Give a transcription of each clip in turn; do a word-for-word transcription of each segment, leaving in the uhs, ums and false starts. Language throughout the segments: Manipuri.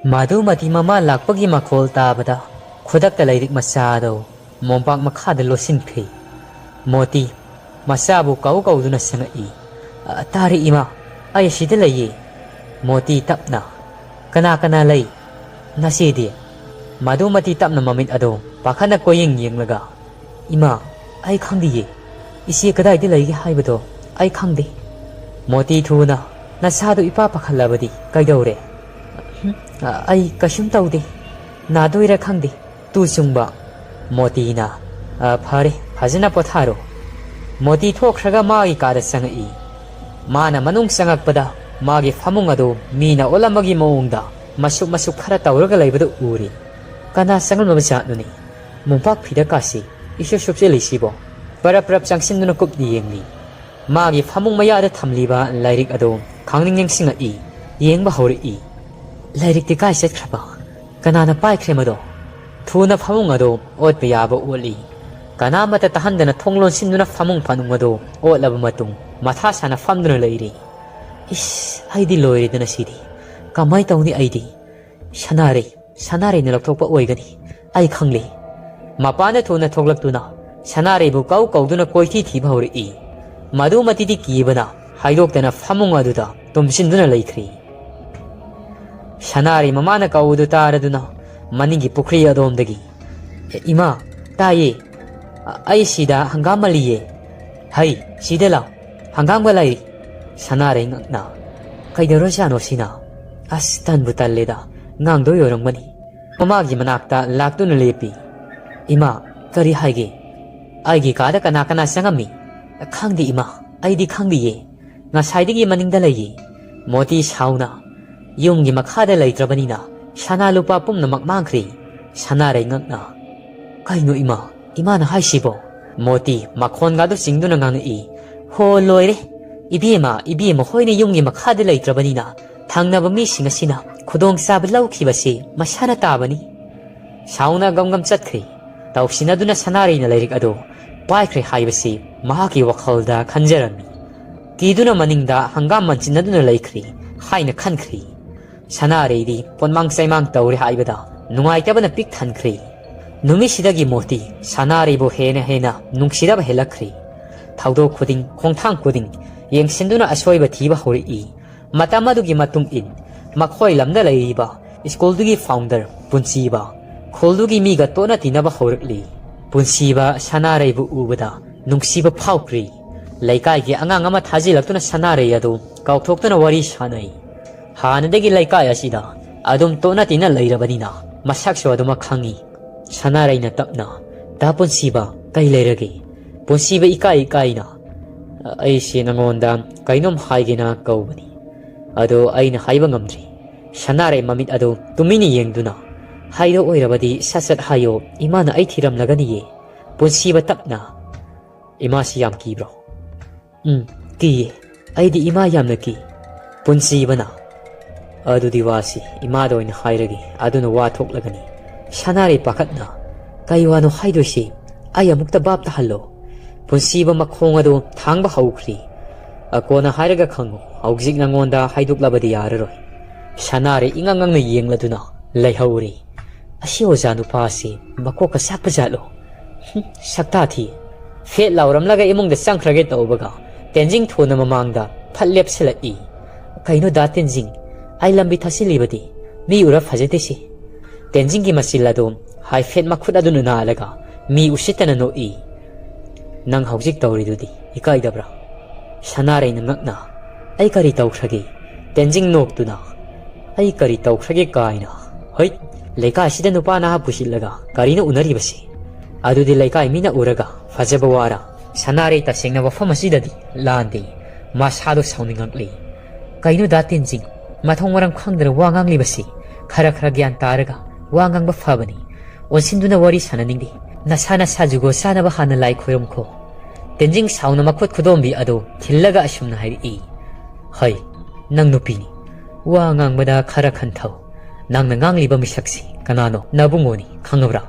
ꯃꯗꯨꯃꯗꯤ ꯃꯃꯥ ꯂꯥꯛꯄꯒꯤ ꯃꯈꯣꯜ ꯇꯥꯕꯗ ꯈꯨꯗꯛꯇ ꯂꯥꯏꯔꯤꯛ ꯃꯆꯥ ꯑꯗꯨ ꯃꯣꯝꯄꯥꯛ ꯃꯈꯥꯗ ꯂꯣꯠꯁꯤꯟꯈ꯭ꯔꯤ꯫ ꯃꯣꯇꯤ ꯃꯆꯥꯕꯨ ꯀꯧ ꯀꯧꯗꯨꯅ ꯁꯪꯉꯛꯏ꯫ "ꯑ, ꯇꯥꯔꯦ ꯏꯃꯥ, ꯑꯩ ꯑꯁꯤꯗ ꯂꯩꯌꯦ꯫" ꯃꯣꯇꯤ ꯇꯞꯅ, "ꯀꯅꯥ ꯀꯅꯥ ꯂꯩ? ꯅꯆꯦꯗꯤ?" ꯃꯗꯨꯃꯇꯤ ꯇꯞꯅ ꯃꯃꯤꯠ ꯑꯗꯨ ꯄꯥꯈꯠꯅ ꯀꯣꯏꯌꯦꯡ ꯌꯦꯡꯂꯒ, "ꯏꯃꯥ, ꯑꯩ ꯈꯪꯗꯤꯌꯦ꯫ ꯏꯆꯦ ꯀꯗꯥꯏꯗ ꯂꯩꯒꯦ ꯍꯥꯏꯕꯗꯣ ꯑꯩ ꯈꯪꯗꯦ꯫" ꯃꯣꯇꯤ ꯊꯨꯅ, "ꯅꯁꯥꯗꯨ ꯏꯄꯥ ꯄꯥꯈꯠꯂꯕꯗꯤ ꯀꯩꯗꯧꯔꯦ?" "ꯍꯝ, ꯑ, ꯑꯩ ꯀꯩꯁꯨꯝ ꯇꯧꯗꯦ꯫ ꯅꯥꯗꯣꯏꯔꯥ ꯈꯪꯗꯦ, ꯇꯨ ꯆꯨꯡꯕ꯫" ꯃꯣꯇꯤꯅ, "ꯑ, ꯐꯔꯦ, ꯐꯖꯅ ꯄꯣꯊꯥꯔꯣ꯫" ꯃꯣꯇꯤ ꯊꯣꯛꯈ꯭ꯔꯒ ꯃꯥꯒꯤ ꯀꯥꯗ ꯆꯪꯉꯛꯏ꯫ ꯃꯥꯅ ꯃꯅꯨꯡ ꯆꯪꯉꯛꯄꯗ ꯃꯥꯒꯤ ꯐꯃꯨꯡ ꯑꯗꯨ ꯃꯤꯅ ꯑꯣꯠꯂꯝꯕꯒꯤ ꯃꯑꯣꯡꯗ ꯃꯁꯨꯛ ꯃꯁꯨꯛ ꯈꯔ ꯇꯧꯔꯒ ꯂꯩꯕꯗꯨ ꯎꯔꯤ꯫ ꯀꯅꯥ ꯆꯪꯂꯝꯂꯕ ꯖꯥꯠꯅꯣꯅꯦ? ꯃꯣꯝꯄꯥꯛ ꯐꯤꯗꯛ ꯀꯥꯁꯤ ꯏꯁꯨ ꯁꯨꯞꯆꯤꯜꯂꯤꯁꯤꯕꯣ? ꯄꯔꯞ ꯄꯔꯞ ꯆꯪꯁꯤꯟꯗꯨꯅ ꯀꯨꯞꯅ ꯌꯦꯡꯂꯤ꯫ ꯃꯥꯒꯤ ꯐꯃꯨꯡ ꯃꯌꯥꯗ ꯊꯝꯂꯤꯕ ꯂꯥꯏꯔꯤꯛ ꯑꯗꯨ ꯈꯪꯅꯤꯡ ꯅꯤꯡꯁꯤꯡꯂꯛꯏ꯫ ꯌꯦꯡꯕ ꯍꯧꯔꯛꯏ꯫ ꯂꯥꯏꯔꯤꯛꯇꯤ ꯀꯥꯏ ꯆꯠꯈ꯭ꯔꯕ? ꯀꯅꯥꯅ ꯄꯥꯏꯈ꯭ꯔꯦ ꯃꯗꯣ? ꯊꯨꯅ ꯐꯃꯨꯡ ꯑꯗꯨ ꯑꯣꯠꯄ ꯌꯥꯕ ꯑꯣꯠꯂꯤ꯫ ꯀꯅꯥꯃꯠꯇ ꯇꯥꯍꯟꯗꯅ ꯊꯣꯡ ꯂꯣꯟꯁꯤꯟꯗꯨꯅ ꯐꯃꯨꯡ ꯐꯥꯅꯨꯡ ꯑꯗꯨ ꯑꯣꯠꯂꯕ ꯃꯇꯨꯡ ꯃꯊꯥ ꯁꯥꯅ ꯐꯝꯗꯨꯅ ꯂꯩꯔꯤ꯫ "ꯏꯁ, ꯑꯩꯗꯤ ꯂꯣꯏꯔꯦꯗꯅ ꯁꯤꯗꯤ꯫ ꯀꯃꯥꯏ ꯇꯧꯅꯤ ꯑꯩꯗꯤ? ꯁꯅꯥꯔꯩ, ꯁꯅꯥꯔꯩꯅ ꯂꯧꯊꯣꯛꯄ ꯑꯣꯏꯒꯅꯤ꯫ ꯑꯩ ꯈꯪꯂꯦ꯫" ꯃꯄꯥꯟꯗ ꯊꯨꯅ ꯊꯣꯛꯂꯛꯇꯨꯅ ꯁꯅꯥꯔꯩꯕꯨ ꯀꯧ ꯀꯧꯗꯨꯅ ꯀꯣꯏꯊꯤ ꯊꯤꯕ ꯍꯧꯔꯛꯏ꯫ ꯃꯗꯨꯃꯇꯤꯗꯤ ꯀꯤꯕꯅ ꯍꯥꯏꯗꯣꯛꯇꯅ ꯐꯃꯨꯡ ꯑꯗꯨꯗ ꯇꯨꯝꯁꯤꯟꯗꯨꯅ ꯂꯩꯈ꯭ꯔꯤ꯫ ꯁꯅꯥꯔꯩ ꯃꯃꯥꯅ ꯀꯧꯕꯗꯨ ꯇꯥꯔꯗꯨꯅ ꯃꯅꯤꯡꯒꯤ ꯄꯨꯈ꯭ꯔꯤ ꯑꯗꯣꯝꯗꯒꯤ, "ꯑꯦ, ꯏꯃꯥ, ꯇꯥꯏꯌꯦ꯫ ꯑ-, ꯑꯩ ꯁꯤꯗ ꯍꯪꯒꯥꯝ ꯃꯜꯂꯤꯌꯦ꯫ ꯍꯩ, ꯁꯤꯗ ꯂꯥꯎ꯫ ꯍꯪꯒꯥꯝꯒ ꯂꯩꯔꯤ꯫" ꯁꯅꯥꯔꯩ ꯉꯛꯅ, "ꯀꯩꯗꯧꯔꯖꯥꯠꯅꯣ ꯁꯤꯅ? ꯑꯁ, ꯇꯟꯕꯨ ꯇꯜꯂꯦꯗ꯫ ꯉꯥꯡꯗꯣꯏ ꯑꯣꯏꯔꯝꯒꯅꯤ꯫" ꯃꯃꯥꯒꯤ ꯃꯅꯥꯛꯇ ꯂꯥꯛꯇꯨꯅ ꯂꯦꯞꯄꯤ꯫ "ꯏꯃꯥ, ꯀꯔꯤ ꯍꯥꯏꯒꯦ? ꯑꯩꯒꯤ ꯀꯥꯗ ꯀꯅꯥ ꯀꯅꯥ ꯆꯪꯉꯝꯃꯤ?" "ꯈꯪꯗꯦ ꯏꯃꯥ, ꯑꯩꯗꯤ ꯈꯪꯗꯤꯌꯦ꯫ ꯉꯁꯥꯏꯗꯒꯤ ꯃꯅꯤꯡꯗ ꯂꯩꯌꯦ꯫" ꯃꯣꯇꯤ ꯁꯥꯎꯅ, "ꯌꯨꯝꯒꯤ ꯃꯈꯥꯗ ꯂꯩꯇ꯭ꯔꯕꯅꯤꯅ ꯁꯅꯥ ꯂꯨꯄꯥ ꯄꯨꯝꯅꯃꯛ ꯃꯥꯡꯈ꯭ꯔꯦ꯫" ꯁꯅꯥꯔꯩ ꯉꯛꯅ, "ꯀꯩꯅꯣ ꯏꯃꯥ, ꯏꯃꯥꯅ ꯍꯥꯏꯁꯤꯕꯣ?" ꯃꯣꯇꯤ ꯃꯈꯣꯟꯒꯗꯨ ꯆꯤꯡꯗꯨꯅ ꯉꯥꯡꯉꯛꯏ, "ꯍꯣ, ꯂꯣꯏꯔꯦ꯫ ꯏꯕꯦꯝꯃ, ꯏꯕꯦꯝꯃ ꯍꯣꯏꯅ ꯌꯨꯝꯒꯤ ꯃꯈꯥꯗ ꯂꯩꯇ꯭ꯔꯕꯅꯤꯅ ꯊꯪꯅꯕ ꯃꯤꯁꯤꯡ ꯑꯁꯤꯅ ꯈꯨꯗꯣꯡꯆꯥꯕ ꯂꯧꯈꯤꯕꯁꯤ ꯃꯁꯥꯅ ꯇꯥꯕꯅꯤ꯫" ꯁꯥꯎꯅ ꯒꯝ ꯒꯝ ꯆꯠꯈ꯭ꯔꯦ꯫ ꯇꯧꯁꯤꯟꯅꯗꯨꯅ ꯁꯅꯥꯔꯩꯅ ꯂꯥꯏꯔꯤꯛ ꯑꯗꯨ ꯄꯥꯏꯈ꯭ꯔꯦ ꯍꯥꯏꯕꯁꯤ ꯃꯍꯥꯛꯀꯤ ꯋꯥꯈꯜꯗ ꯈꯟꯖꯔꯝꯃꯤ꯫ ꯀꯤꯗꯨꯅ ꯃꯅꯤꯡꯗ ꯍꯪꯒꯥꯝ ꯃꯟꯁꯤꯟꯅꯗꯨꯅ ꯂꯩꯈ꯭ꯔꯦ ꯍꯥꯏꯅ ꯈꯟꯈ꯭ꯔꯦ꯫ ꯁꯅꯥꯔꯩꯗꯤ ꯄꯣꯟꯃꯥꯡ ꯆꯩꯃꯥꯡ ꯇꯧꯔꯦ ꯍꯥꯏꯕꯗ ꯅꯨꯡꯉꯥꯏꯇꯕꯅ ꯄꯤꯛ ꯊꯟꯈ꯭ꯔꯦ꯫ ꯅꯨꯃꯤꯠꯁꯤꯗꯒꯤ ꯃꯣꯇꯤ ꯁꯅꯥꯔꯩꯕꯨ ꯍꯦꯟꯅ ꯍꯦꯟꯅ ꯅꯨꯡꯁꯤꯗꯕ ꯍꯦꯜꯂꯛꯈ꯭ꯔꯦ꯫ ꯊꯧꯗꯣꯛ ꯈꯨꯗꯤꯡ, ꯈꯣꯡꯊꯥꯡ ꯈꯨꯗꯤꯡ ꯌꯦꯡꯁꯤꯟꯗꯨꯅ ꯑꯁꯣꯏꯕ ꯊꯤꯕ ꯍꯧꯔꯛꯏ꯫ ꯃꯇꯝ ꯑꯗꯨꯒꯤ ꯃꯇꯨꯡ ꯏꯟ ꯃꯈꯣꯏ ꯂꯝꯗ ꯂꯩꯔꯤꯕ ꯁ꯭ꯀꯨꯜꯗꯨꯒꯤ ꯐꯥꯎꯟꯗꯔ ꯄꯨꯟꯁꯤꯕ ꯈꯨꯜꯗꯨꯒꯤ ꯃꯤꯒ ꯇꯣꯠꯅ ꯇꯤꯟꯅꯕ ꯍꯧꯔꯛꯂꯤ꯫ ꯄꯨꯟꯁꯤꯕ ꯁꯅꯥꯔꯩꯕꯨ ꯎꯕꯗ ꯅꯨꯡꯁꯤꯕ ꯐꯥꯎꯈ꯭ꯔꯤ꯫ ꯂꯩꯀꯥꯏꯒꯤ ꯑꯉꯥꯡ ꯑꯃ ꯊꯥꯖꯤꯜꯂꯛꯇꯨꯅ ꯁꯅꯥꯔꯩ ꯑꯗꯨ ꯀꯥꯎꯊꯣꯛꯇꯨꯅ ꯋꯥꯔꯤ ꯁꯥꯅꯩ꯫ ꯍꯥꯟꯅꯗꯒꯤ ꯂꯩꯀꯥꯏ ꯑꯁꯤꯗ ꯑꯗꯨꯝ ꯇꯣꯠꯅ ꯇꯤꯟꯅ ꯂꯩꯔꯕꯅꯤꯅ ꯃꯁꯛꯁꯨ ꯑꯗꯨꯃꯛ ꯈꯪꯏ꯫ ꯁꯅꯥꯔꯩꯅ ꯇꯞꯅ, "ꯗꯥ ꯄꯨꯟꯁꯤꯕ, ꯀꯩ ꯂꯩꯔꯒꯦ?" ꯄꯨꯟꯁꯤꯕ ꯏꯀꯥꯏ ꯏꯀꯥꯏꯅ, "ꯑꯩꯁꯦ ꯅꯉꯣꯟꯗ ꯀꯩꯅꯣꯝ ꯍꯥꯏꯒꯦꯅ ꯀꯧꯕꯅꯤ꯫ ꯑꯗꯣ ꯑꯩꯅ ꯍꯥꯏꯕ ꯉꯝꯗ꯭ꯔꯤ꯫" ꯁꯅꯥꯔꯩ ꯃꯃꯤꯠ ꯑꯗꯨ ꯇꯨꯃꯤꯟꯅ ꯌꯦꯡꯗꯨꯅ, "ꯍꯥꯏꯗꯣꯛꯑꯣꯏꯔꯕꯗꯤ ꯁꯠ ꯁꯠ ꯍꯥꯏꯌꯣ, ꯏꯃꯥꯅ ꯑꯩ ꯊꯤꯔꯝꯂꯒꯅꯤꯌꯦ꯫" ꯄꯨꯟꯁꯤꯕ ꯇꯞꯅ, "ꯏꯃꯥꯁꯤ ꯌꯥꯝ ꯀꯤꯕ꯭ꯔꯣ?" "ꯎꯝ, ꯀꯤꯌꯦ꯫ ꯑꯩꯗꯤ ꯏꯃꯥ ꯌꯥꯝꯅ ꯀꯤ꯫" ꯄꯨꯟꯁꯤꯕꯅ, "ꯑꯗꯨꯗꯤ ꯋꯥꯁꯤ ꯏꯃꯥꯗ ꯑꯣꯏꯅ ꯍꯥꯏꯔꯒꯦ, ꯑꯗꯨꯅ ꯋꯥ ꯊꯣꯛꯂꯒꯅꯤ꯫" ꯁꯅꯥꯔꯩ ꯄꯥꯈꯠꯅ, "ꯀꯩ ꯋꯥꯅꯣ ꯍꯥꯏꯗꯣꯏꯁꯤ? ꯑꯩ ꯑꯃꯨꯛꯇ ꯚꯥꯞ ꯇꯥꯍꯜꯂꯣ꯫" ꯄꯨꯟꯁꯤꯕ ꯃꯈꯣꯡ ꯑꯗꯨ ꯊꯥꯡꯕ ꯍꯧꯈ꯭ꯔꯤ꯫ "ꯑ, ꯀꯣꯟꯅ ꯍꯥꯏꯔꯒ ꯈꯪꯉꯨ, ꯍꯧꯖꯤꯛ ꯅꯉꯣꯟꯗ ꯍꯥꯏꯗꯣꯛꯂꯕꯗꯤ ꯌꯥꯔꯔꯣꯏ꯫" ꯁꯅꯥꯔꯩ ꯏꯉꯥꯡ ꯉꯥꯡꯅ ꯌꯦꯡꯂꯗꯨꯅ ꯂꯩꯍꯧꯔꯤ꯫ "ꯑꯁꯤ ꯑꯣꯖꯥ ꯅꯨꯄꯥꯁꯤ ꯃꯀꯣꯛꯀ ꯆꯥꯛꯄ ꯖꯥꯠꯂꯣ? ꯍꯨꯝ, ꯁꯛꯇꯥ ꯊꯤ꯫" ꯐꯦꯠ ꯂꯥꯎꯔꯝꯂꯒ ꯏꯃꯨꯡꯗ ꯆꯪꯈ꯭ꯔꯒꯦ ꯇꯧꯕꯒ ꯇꯦꯟꯖꯤꯡ ꯊꯨꯅ ꯃꯃꯥꯡꯗ ꯐꯠ ꯂꯦꯞꯁꯤꯜꯂꯛꯏ꯫ "ꯀꯩꯅꯣ ꯗꯥ ꯇꯦꯟꯖꯤꯡ, ꯑꯩ ꯂꯝꯕꯤ ꯊꯥꯁꯤꯜꯂꯤꯕꯗꯤ? ꯃꯤ ꯎꯔ ꯐꯖꯗꯦꯁꯤ꯫" ꯇꯦꯟꯖꯤꯡꯒꯤ ꯃꯆꯤꯜ ꯑꯗꯨ ꯍꯥꯏꯐꯦꯠ ꯃꯈꯨꯠ ꯑꯗꯨꯅ ꯅꯥꯜꯂꯒ ꯃꯤ ꯎꯁꯤꯠꯇꯅ ꯅꯣꯛꯏ꯫ "ꯅꯪ ꯍꯧꯖꯤꯛ ꯇꯧꯔꯤꯗꯨꯗꯤ ꯏꯀꯥꯏꯗꯕ꯭ꯔꯥ?" ꯁꯅꯥꯔꯩꯅ ꯉꯛꯅ, "ꯑꯩ ꯀꯔꯤ ꯇꯧꯈ꯭ꯔꯒꯦ?" ꯇꯦꯟꯖꯤꯡ ꯅꯣꯛꯇꯨꯅ, "ꯑꯩ ꯀꯔꯤ ꯇꯧꯈ꯭ꯔꯒꯦ ꯀꯥꯏꯅ? ꯍꯩꯠ, ꯂꯩꯀꯥꯏꯁꯤꯗ ꯅꯨꯄꯥ ꯅꯍꯥ ꯄꯨꯁꯤꯜꯂꯒ ꯀꯔꯤꯅꯣ ꯎꯅꯔꯤꯕꯁꯤ? ꯑꯗꯨꯗꯤ ꯂꯩꯀꯥꯏ ꯃꯤꯅ ꯎꯔꯒ ꯐꯖꯕ ꯋꯥꯔ?" ꯁꯅꯥꯔꯩ ꯇꯁꯦꯡꯅ ꯋꯥꯐꯝ ꯑꯁꯤꯗꯗꯤ ꯂꯥꯟꯗꯦ꯫ ꯃꯁꯥꯗꯣ ꯁꯥꯎꯅꯤꯡꯉꯛꯂꯤ꯫ "ꯀꯩꯅꯣ ꯗꯥ ꯇꯦꯟꯖꯤꯡ, ꯃꯊꯣꯡ ꯃꯔꯝ ꯈꯪꯗꯅ ꯋꯥ ꯉꯥꯡꯂꯤꯕꯁꯤ? ꯈꯔ ꯈꯔ ꯒ꯭ꯌꯥꯟ ꯇꯥꯔꯒ ꯋꯥ ꯉꯥꯡꯕ ꯐꯕꯅꯤ꯫ ꯑꯣꯟꯁꯤꯟꯗꯨꯅ ꯋꯥꯔꯤ ꯁꯥꯟꯅꯅꯤꯡꯗꯦ꯫ ꯅꯁꯥ ꯅꯁꯥ ꯖꯨꯒꯣꯠ ꯆꯥꯅꯕ ꯍꯥꯟꯅ ꯂꯥꯏ ꯈꯣꯏꯔꯝꯈꯣ꯫" ꯇꯦꯟꯖꯤꯡ ꯁꯥꯎꯅ ꯃꯈꯨꯠ ꯈꯨꯗꯣꯝꯕꯤ ꯑꯗꯨ ꯊꯤꯜꯂꯒ ꯑꯁꯨꯝꯅ ꯍꯥꯏꯔꯛꯏ, "ꯍꯩ, ꯅꯪ ꯅꯨꯄꯤꯅꯤ꯫ ꯋꯥ ꯉꯥꯡꯕꯗ ꯈꯔ ꯈꯟꯊꯧ꯫ ꯅꯪꯅ ꯉꯥꯡꯂꯤꯕ ꯃꯤꯁꯛꯁꯤ ꯀꯅꯥꯅꯣ? ꯅꯕꯨꯡꯉꯣꯅꯤ, ꯈꯪꯉꯕ꯭ꯔꯥ?"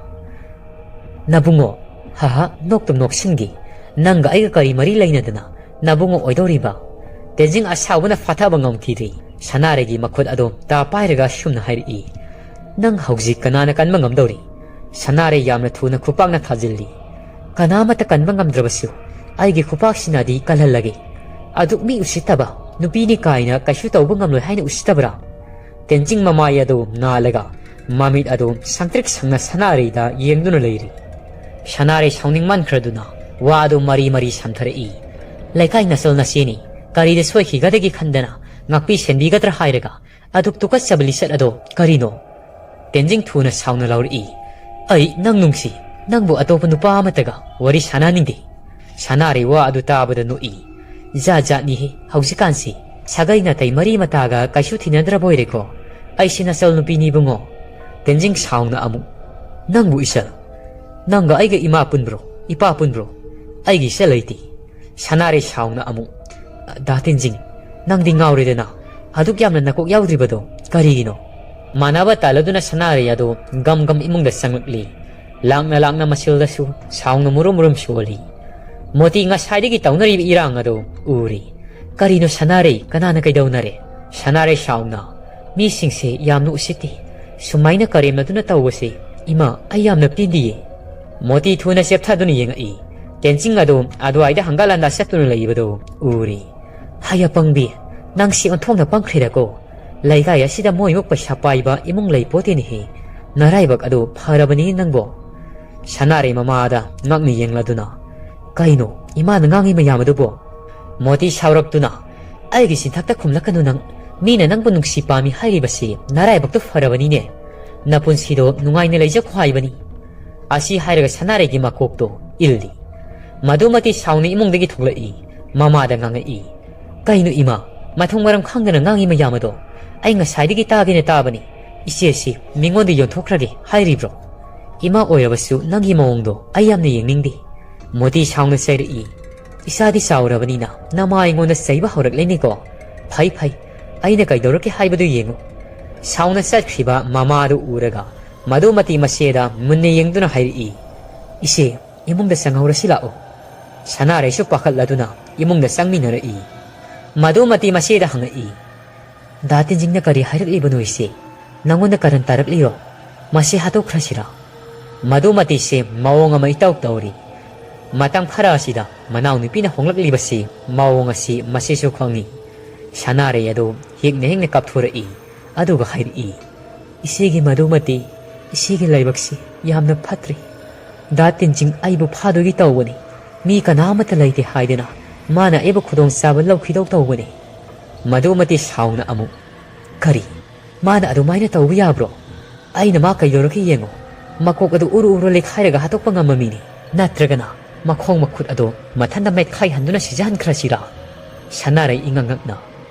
"ꯅꯕꯨꯡꯉꯣ? ꯍꯥꯍꯥ, ꯅꯣꯛꯇꯨꯝ ꯅꯣꯛꯁꯤꯟꯈꯤ꯫ ꯅꯪꯒ ꯑꯩꯒ ꯀꯔꯤ ꯃꯔꯤ ꯂꯩꯅꯗꯅ ꯅꯕꯨꯡꯉꯣ ꯑꯣꯏꯗꯧꯔꯤꯕ?" ꯇꯦꯟꯖꯤꯡ ꯑꯁꯥꯎꯕꯅ ꯐꯥꯊꯕ ꯉꯝꯈꯤꯗ꯭ꯔꯤ꯫ ꯁꯅꯥꯔꯩꯒꯤ ꯃꯈꯨꯠ ꯑꯗꯨ ꯇꯥ ꯄꯥꯏꯔꯒ ꯁꯨꯝꯅ ꯍꯥꯏꯔꯛꯏ, "ꯅꯪ ꯍꯧꯖꯤꯛ ꯀꯅꯥꯅ ꯀꯟꯕ ꯉꯝꯗꯧꯔꯤ?" ꯁꯅꯥꯔꯩ ꯌꯥꯝꯅ ꯊꯨꯅ ꯈꯨꯄꯥꯛꯅ ꯊꯥꯖꯤꯜꯂꯤ꯫ "ꯀꯅꯥꯃꯠꯇ ꯀꯟꯕ ꯉꯝꯗ꯭ꯔꯕꯁꯨ ꯑꯩꯒꯤ ꯈꯨꯄꯥꯛꯁꯤꯅꯗꯤ ꯀꯜꯍꯜꯂꯒꯦ꯫ ꯑꯗꯨꯛ ꯃꯤ ꯎꯁꯤꯠꯇꯕ ꯅꯨꯄꯤꯅꯤ ꯀꯥꯏꯅ ꯀꯩꯁꯨ ꯇꯧꯕ ꯉꯝꯂꯣꯏ ꯍꯥꯏꯅ ꯎꯁꯤꯠꯇꯕ꯭ꯔꯥ?" ꯇꯦꯟꯖꯤꯡ ꯃꯃꯥꯏ ꯑꯗꯨ ꯅꯥꯜꯂꯒ ꯃꯃꯤꯠ ꯑꯗꯨ ꯁꯪꯇ꯭ꯔꯤꯛ ꯁꯪꯅ ꯁꯅꯥꯔꯩꯗ ꯌꯦꯡꯗꯨꯅ ꯂꯩꯔꯤ꯫ ꯁꯅꯥꯔꯩ ꯁꯥꯎꯅꯤꯡꯃꯟꯈ꯭ꯔꯗꯨꯅ ꯋꯥ ꯑꯗꯨ ꯃꯔꯤ ꯃꯔꯤ ꯁꯝꯊꯔꯛꯏ꯫ "ꯂꯩꯀꯥꯏ ꯅꯆꯜ ꯅꯆꯦꯅꯤ, ꯀꯔꯤꯗ ꯁꯣꯏꯈꯤꯒꯗꯒꯦ ꯈꯟꯗꯅ ꯉꯥꯛꯄꯤ ꯁꯦꯟꯕꯤꯒꯗ꯭ꯔꯥ ꯍꯥꯏꯔꯒ ꯑꯗꯨꯛ ꯇꯨꯀꯠꯆꯕ ꯂꯤꯆꯠ ꯑꯗꯣ ꯀꯔꯤꯅꯣ?" ꯇꯦꯟꯖꯤꯡ ꯊꯨꯅ ꯁꯥꯎꯅ ꯂꯥꯎꯔꯛꯏ, "ꯑꯩ ꯅꯪ ꯅꯨꯡꯁꯤ, ꯅꯪꯕꯨ ꯑꯇꯣꯞꯄ ꯅꯨꯄꯥ ꯑꯃꯠꯇꯒ ꯋꯥꯔꯤ ꯁꯥꯟꯅꯅꯤꯡꯗꯦ꯫" ꯁꯅꯥꯔꯩ ꯋꯥ ꯑꯗꯨ ꯇꯥꯕꯗ ꯅꯣꯛꯏ꯫ "ꯖꯥꯠ ꯖꯥꯠꯅꯤꯍꯦ, ꯍꯧꯖꯤꯛꯀꯥꯟꯁꯤ ꯁꯥꯒꯩ ꯅꯥꯇꯩ ꯃꯔꯤ ꯃꯇꯥꯒ ꯀꯩꯁꯨ ꯊꯤꯅꯗ꯭ꯔꯕ ꯑꯣꯏꯔꯦꯀꯣ꯫ ꯑꯩꯁꯤ ꯅꯆꯜ ꯅꯨꯄꯤꯅꯤ ꯏꯕꯨꯡꯉꯣ꯫" ꯇꯦꯟꯖꯤꯡ ꯁꯥꯎꯅ ꯑꯃꯨꯛ, "ꯅꯪꯕꯨ ꯏꯆꯜ? ꯅꯪꯒ ꯑꯩꯒ ꯏꯃꯥ ꯄꯨꯟꯕ꯭ꯔꯣ, ꯏꯄꯥ ꯄꯨꯟꯕ꯭ꯔꯣ? ꯑꯩꯒꯤ ꯏꯆꯜ ꯂꯩꯇꯦ꯫" ꯁꯅꯥꯔꯩ ꯁꯥꯎꯅ ꯑꯃꯨꯛ, "ꯗꯥ ꯇꯦꯟꯖꯤꯡ, ꯅꯪꯗꯤ ꯉꯥꯎꯔꯦꯗꯅ꯫ ꯑꯗꯨꯛ ꯌꯥꯝꯅ ꯅꯀꯣꯛ ꯌꯥꯎꯗ꯭ꯔꯤꯕꯗꯣ ꯀꯔꯤꯒꯤꯅꯣ?" ꯃꯥꯟꯅꯕ ꯇꯥꯜꯂꯗꯨꯅ ꯁꯅꯥꯔꯩ ꯑꯗꯨ ꯒꯝ ꯒꯝ ꯏꯃꯨꯡꯗ ꯆꯪꯂꯛꯂꯤ꯫ ꯂꯥꯛꯅ ꯂꯥꯛꯅ ꯃꯁꯤꯜꯗꯁꯨ ꯁꯥꯎꯅ ꯃꯨꯔꯨꯝ ꯃꯨꯔꯨꯝ ꯁꯣꯜꯂꯤ꯫ ꯃꯣꯇꯤ ꯉꯁꯥꯏꯗꯒꯤ ꯇꯧꯅꯔꯤꯕ ꯏꯔꯥꯡ ꯑꯗꯨ ꯎꯔꯤ꯫ "ꯀꯔꯤꯅꯣ ꯁꯅꯥꯔꯩ, ꯀꯅꯥꯅ ꯀꯩꯗꯧꯅꯔꯦ?" ꯁꯅꯥꯔꯩ ꯁꯥꯎꯅ, "ꯃꯤꯁꯤꯡꯁꯦ ꯌꯥꯝꯅ ꯎꯁꯤꯠꯇꯦ꯫ ꯁꯨꯃꯥꯏꯅ ꯀꯔꯦꯝꯅꯗꯨꯅ ꯇꯧꯕꯁꯦ ꯏꯃꯥ, ꯑꯩ ꯌꯥꯝꯅ ꯄꯦꯟꯗꯤꯌꯦ꯫" ꯃꯣꯇꯤ ꯊꯨꯅ ꯆꯦꯞꯊꯗꯨꯅ ꯌꯦꯡꯉꯛꯏ꯫ ꯇꯦꯟꯖꯤꯡ ꯑꯗꯨ ꯑꯗꯨꯋꯥꯏꯗ ꯍꯪꯒꯠ ꯍꯟꯗ ꯆꯠꯇꯨꯅ ꯂꯩꯕꯗꯨ ꯎꯔꯤ꯫ "ꯍꯩ ꯑꯄꯪꯕꯤ, ꯅꯪꯁꯤ ꯑꯣꯟꯊꯣꯛꯅ ꯄꯪꯈ꯭ꯔꯦꯗꯀꯣ꯫ ꯂꯩꯀꯥꯏ ꯑꯁꯤꯗ ꯃꯣꯏꯃꯨꯛ ꯄꯩꯁꯥ ꯄꯥꯏꯕ ꯏꯃꯨꯡ ꯂꯩ ꯄꯣꯠꯇꯦꯅꯦꯍꯦ꯫ ꯅꯔꯥꯏꯕꯛ ꯑꯗꯨ ꯐꯔꯕꯅꯤ ꯅꯪꯕꯣ꯫" ꯁꯅꯥꯔꯩ ꯃꯃꯥꯗ ꯉꯛꯅ ꯌꯦꯡꯂꯗꯨꯅ, "ꯀꯩꯅꯣ, ꯏꯃꯥꯅ ꯉꯥꯡꯉꯤ ꯃꯌꯥꯝ ꯑꯗꯨꯕꯣ?" ꯃꯣꯇꯤ ꯁꯥꯎꯔꯛꯇꯨꯅ, "ꯑꯩꯒꯤ ꯆꯤꯟꯊꯛꯇ ꯈꯨꯝꯂꯛꯀꯅꯨ ꯅꯪ꯫ ꯃꯤꯅ ꯅꯪꯕꯨ ꯅꯨꯡꯁꯤ ꯄꯥꯝꯃꯤ ꯍꯥꯏꯔꯤꯕꯁꯤ ꯅꯔꯥꯏꯕꯛꯇꯨ ꯐꯔꯕꯅꯤꯅꯦ꯫ ꯅꯄꯨꯟꯁꯤꯗꯣ ꯅꯨꯡꯉꯥꯏꯅ ꯂꯩꯖꯈꯣ ꯍꯥꯏꯕꯅꯤ꯫" ꯑꯁꯤ ꯍꯥꯏꯔꯒ ꯁꯅꯥꯔꯩꯒꯤ ꯃꯀꯣꯛꯇꯣ ꯏꯜꯂꯤ꯫ ꯃꯗꯨꯃꯇꯤ ꯁꯥꯎꯅ ꯏꯃꯨꯡꯗꯒꯤ ꯊꯣꯛꯂꯛꯏ꯫ ꯃꯃꯥꯗ ꯉꯥꯡꯉꯛꯏ, "ꯀꯩꯅꯣ ꯏꯃꯥ, ꯃꯊꯣꯡ ꯃꯔꯝ ꯈꯪꯗꯅ ꯉꯥꯡꯉꯤ ꯃꯌꯥꯝ ꯑꯗꯣ? ꯑꯩ ꯉꯁꯥꯏꯗꯒꯤ ꯇꯥꯒꯦꯅ ꯇꯥꯕꯅꯤ꯫ ꯏꯆꯦꯁꯤ ꯃꯤꯉꯣꯟꯗ ꯌꯣꯟꯊꯣꯛꯈ꯭ꯔꯒꯦ ꯍꯥꯏꯔꯤꯕ꯭ꯔꯣ? ꯏꯃꯥ ꯑꯣꯏꯔꯕꯁꯨ ꯅꯪꯒꯤ ꯃꯑꯣꯡꯗꯣ ꯑꯩ ꯌꯥꯝꯅ ꯌꯦꯡꯅꯤꯡꯗꯦ꯫" ꯃꯣꯇꯤ ꯁꯥꯎꯅ ꯆꯩꯔꯛꯏ꯫ "ꯏꯆꯥꯗꯤ ꯆꯥꯎꯔꯕꯅꯤꯅ ꯅꯃꯥ ꯑꯩꯉꯣꯟꯗ ꯆꯩꯕ ꯍꯧꯔꯛꯂꯦꯅꯦꯀꯣ꯫ ꯐꯩ ꯐꯩ, ꯑꯩꯅ ꯀꯩꯗꯧꯔꯛꯀꯦ ꯍꯥꯏꯕꯗꯨ ꯌꯦꯡꯉꯨ꯫" ꯁꯥꯎꯅ ꯆꯠꯈ꯭ꯔꯤꯕ ꯃꯃꯥꯗꯨ ꯎꯔꯒ ꯃꯗꯨꯃꯇꯤ ꯃꯆꯦꯗ ꯃꯨꯟꯅ ꯌꯦꯡꯗꯨꯅ ꯍꯥꯏꯔꯛꯏ, "ꯏꯆꯦ, ꯏꯃꯨꯡꯗ ꯆꯪꯍꯧꯔꯁꯤ ꯂꯥꯛꯑꯣ꯫" ꯁꯅꯥꯔꯩꯁꯨ ꯄꯥꯈꯠꯂꯗꯨꯅ ꯏꯃꯨꯡꯗ ꯆꯪꯃꯤꯟꯅꯔꯛꯏ꯫ ꯃꯗꯨꯃꯇꯤ ꯃꯆꯦꯗ ꯍꯪꯉꯛꯏ, ꯗꯥ ꯇꯦꯟꯖꯤꯡꯅ ꯀꯔꯤ ꯍꯥꯏꯔꯛꯂꯤꯕꯅꯣ ꯏꯆꯦ? ꯅꯪꯉꯣꯟꯗ ꯀꯔꯟ ꯇꯥꯔꯛꯂꯤꯔꯣ? ꯃꯁꯤ ꯍꯥꯠꯇꯣꯛꯈ꯭ꯔꯁꯤꯔꯥ? ꯃꯗꯨꯃꯇꯤꯁꯦ ꯃꯑꯣꯡ ꯑꯃ ꯏꯇꯧ ꯇꯧꯔꯤ꯫ ꯃꯇꯝ ꯈꯔ ꯑꯁꯤꯗ ꯃꯅꯥꯎꯅꯨꯄꯤꯅ ꯍꯣꯡꯂꯛꯂꯤꯕꯁꯤ ꯃꯑꯣꯡ ꯑꯁꯤ ꯃꯁꯤꯁꯨ ꯈꯪꯏ꯫ ꯁꯅꯥꯔꯩ ꯑꯗꯨ ꯍꯦꯛꯅ ꯍꯦꯛꯅ ꯀꯥꯞꯊꯣꯔꯛꯏ꯫ ꯑꯗꯨꯒ ꯍꯥꯏꯔꯛꯏ, "ꯏꯆꯦꯒꯤ ꯃꯗꯨꯃꯇꯤ, ꯏꯆꯦꯒꯤ ꯂꯥꯏꯕꯛꯁꯤ ꯌꯥꯝꯅ ꯐꯠꯇ꯭ꯔꯤ꯫ ꯗꯥ ꯇꯦꯟꯖꯤꯡ ꯑꯩꯕꯨ ꯐꯥꯗꯣꯏꯒꯤ ꯇꯧꯕꯅꯤ꯫ ꯃꯤ ꯀꯅꯥ ꯑꯃꯠꯇ ꯂꯩꯇꯦ ꯍꯥꯏꯗꯨꯅ ꯃꯥꯅ ꯑꯩꯕꯨ ꯈꯨꯗꯣꯡꯆꯥꯕ ꯂꯧꯈꯤꯗꯧ ꯇꯧꯕꯅꯤ꯫" ꯃꯗꯨꯃꯇꯤ ꯁꯥꯎꯅ ꯑꯃꯨꯛ, "ꯀꯔꯤ? ꯃꯥꯅ ꯑꯗꯨꯃꯥꯏꯅ ꯇꯧꯕ ꯌꯥꯕ꯭ꯔꯣ? ꯑꯩꯅ ꯃꯥ ꯀꯩꯗꯧꯔꯒꯦ ꯌꯦꯡꯉꯣ꯫ ꯃꯀꯣꯛ ꯑꯗꯨ ꯎꯔꯨ ꯎꯔꯨ ꯂꯩꯈꯥꯏꯔꯒ ꯍꯥꯠꯇꯣꯛꯄ ꯉꯝꯕ ꯃꯤꯅꯤ꯫ ꯅꯠꯇ꯭ꯔꯒꯅ ꯃꯈꯣꯡ ꯃꯈꯨꯠ ꯑꯗꯣ ꯃꯊꯟꯇ ꯃꯦꯠꯈꯥꯏꯍꯟꯗꯨꯅ ꯁꯤꯖꯍꯟꯈ꯭ꯔꯁꯤꯔꯥ?" ꯁꯅꯥꯔꯩ ꯏꯉꯛ ꯉꯛꯅ,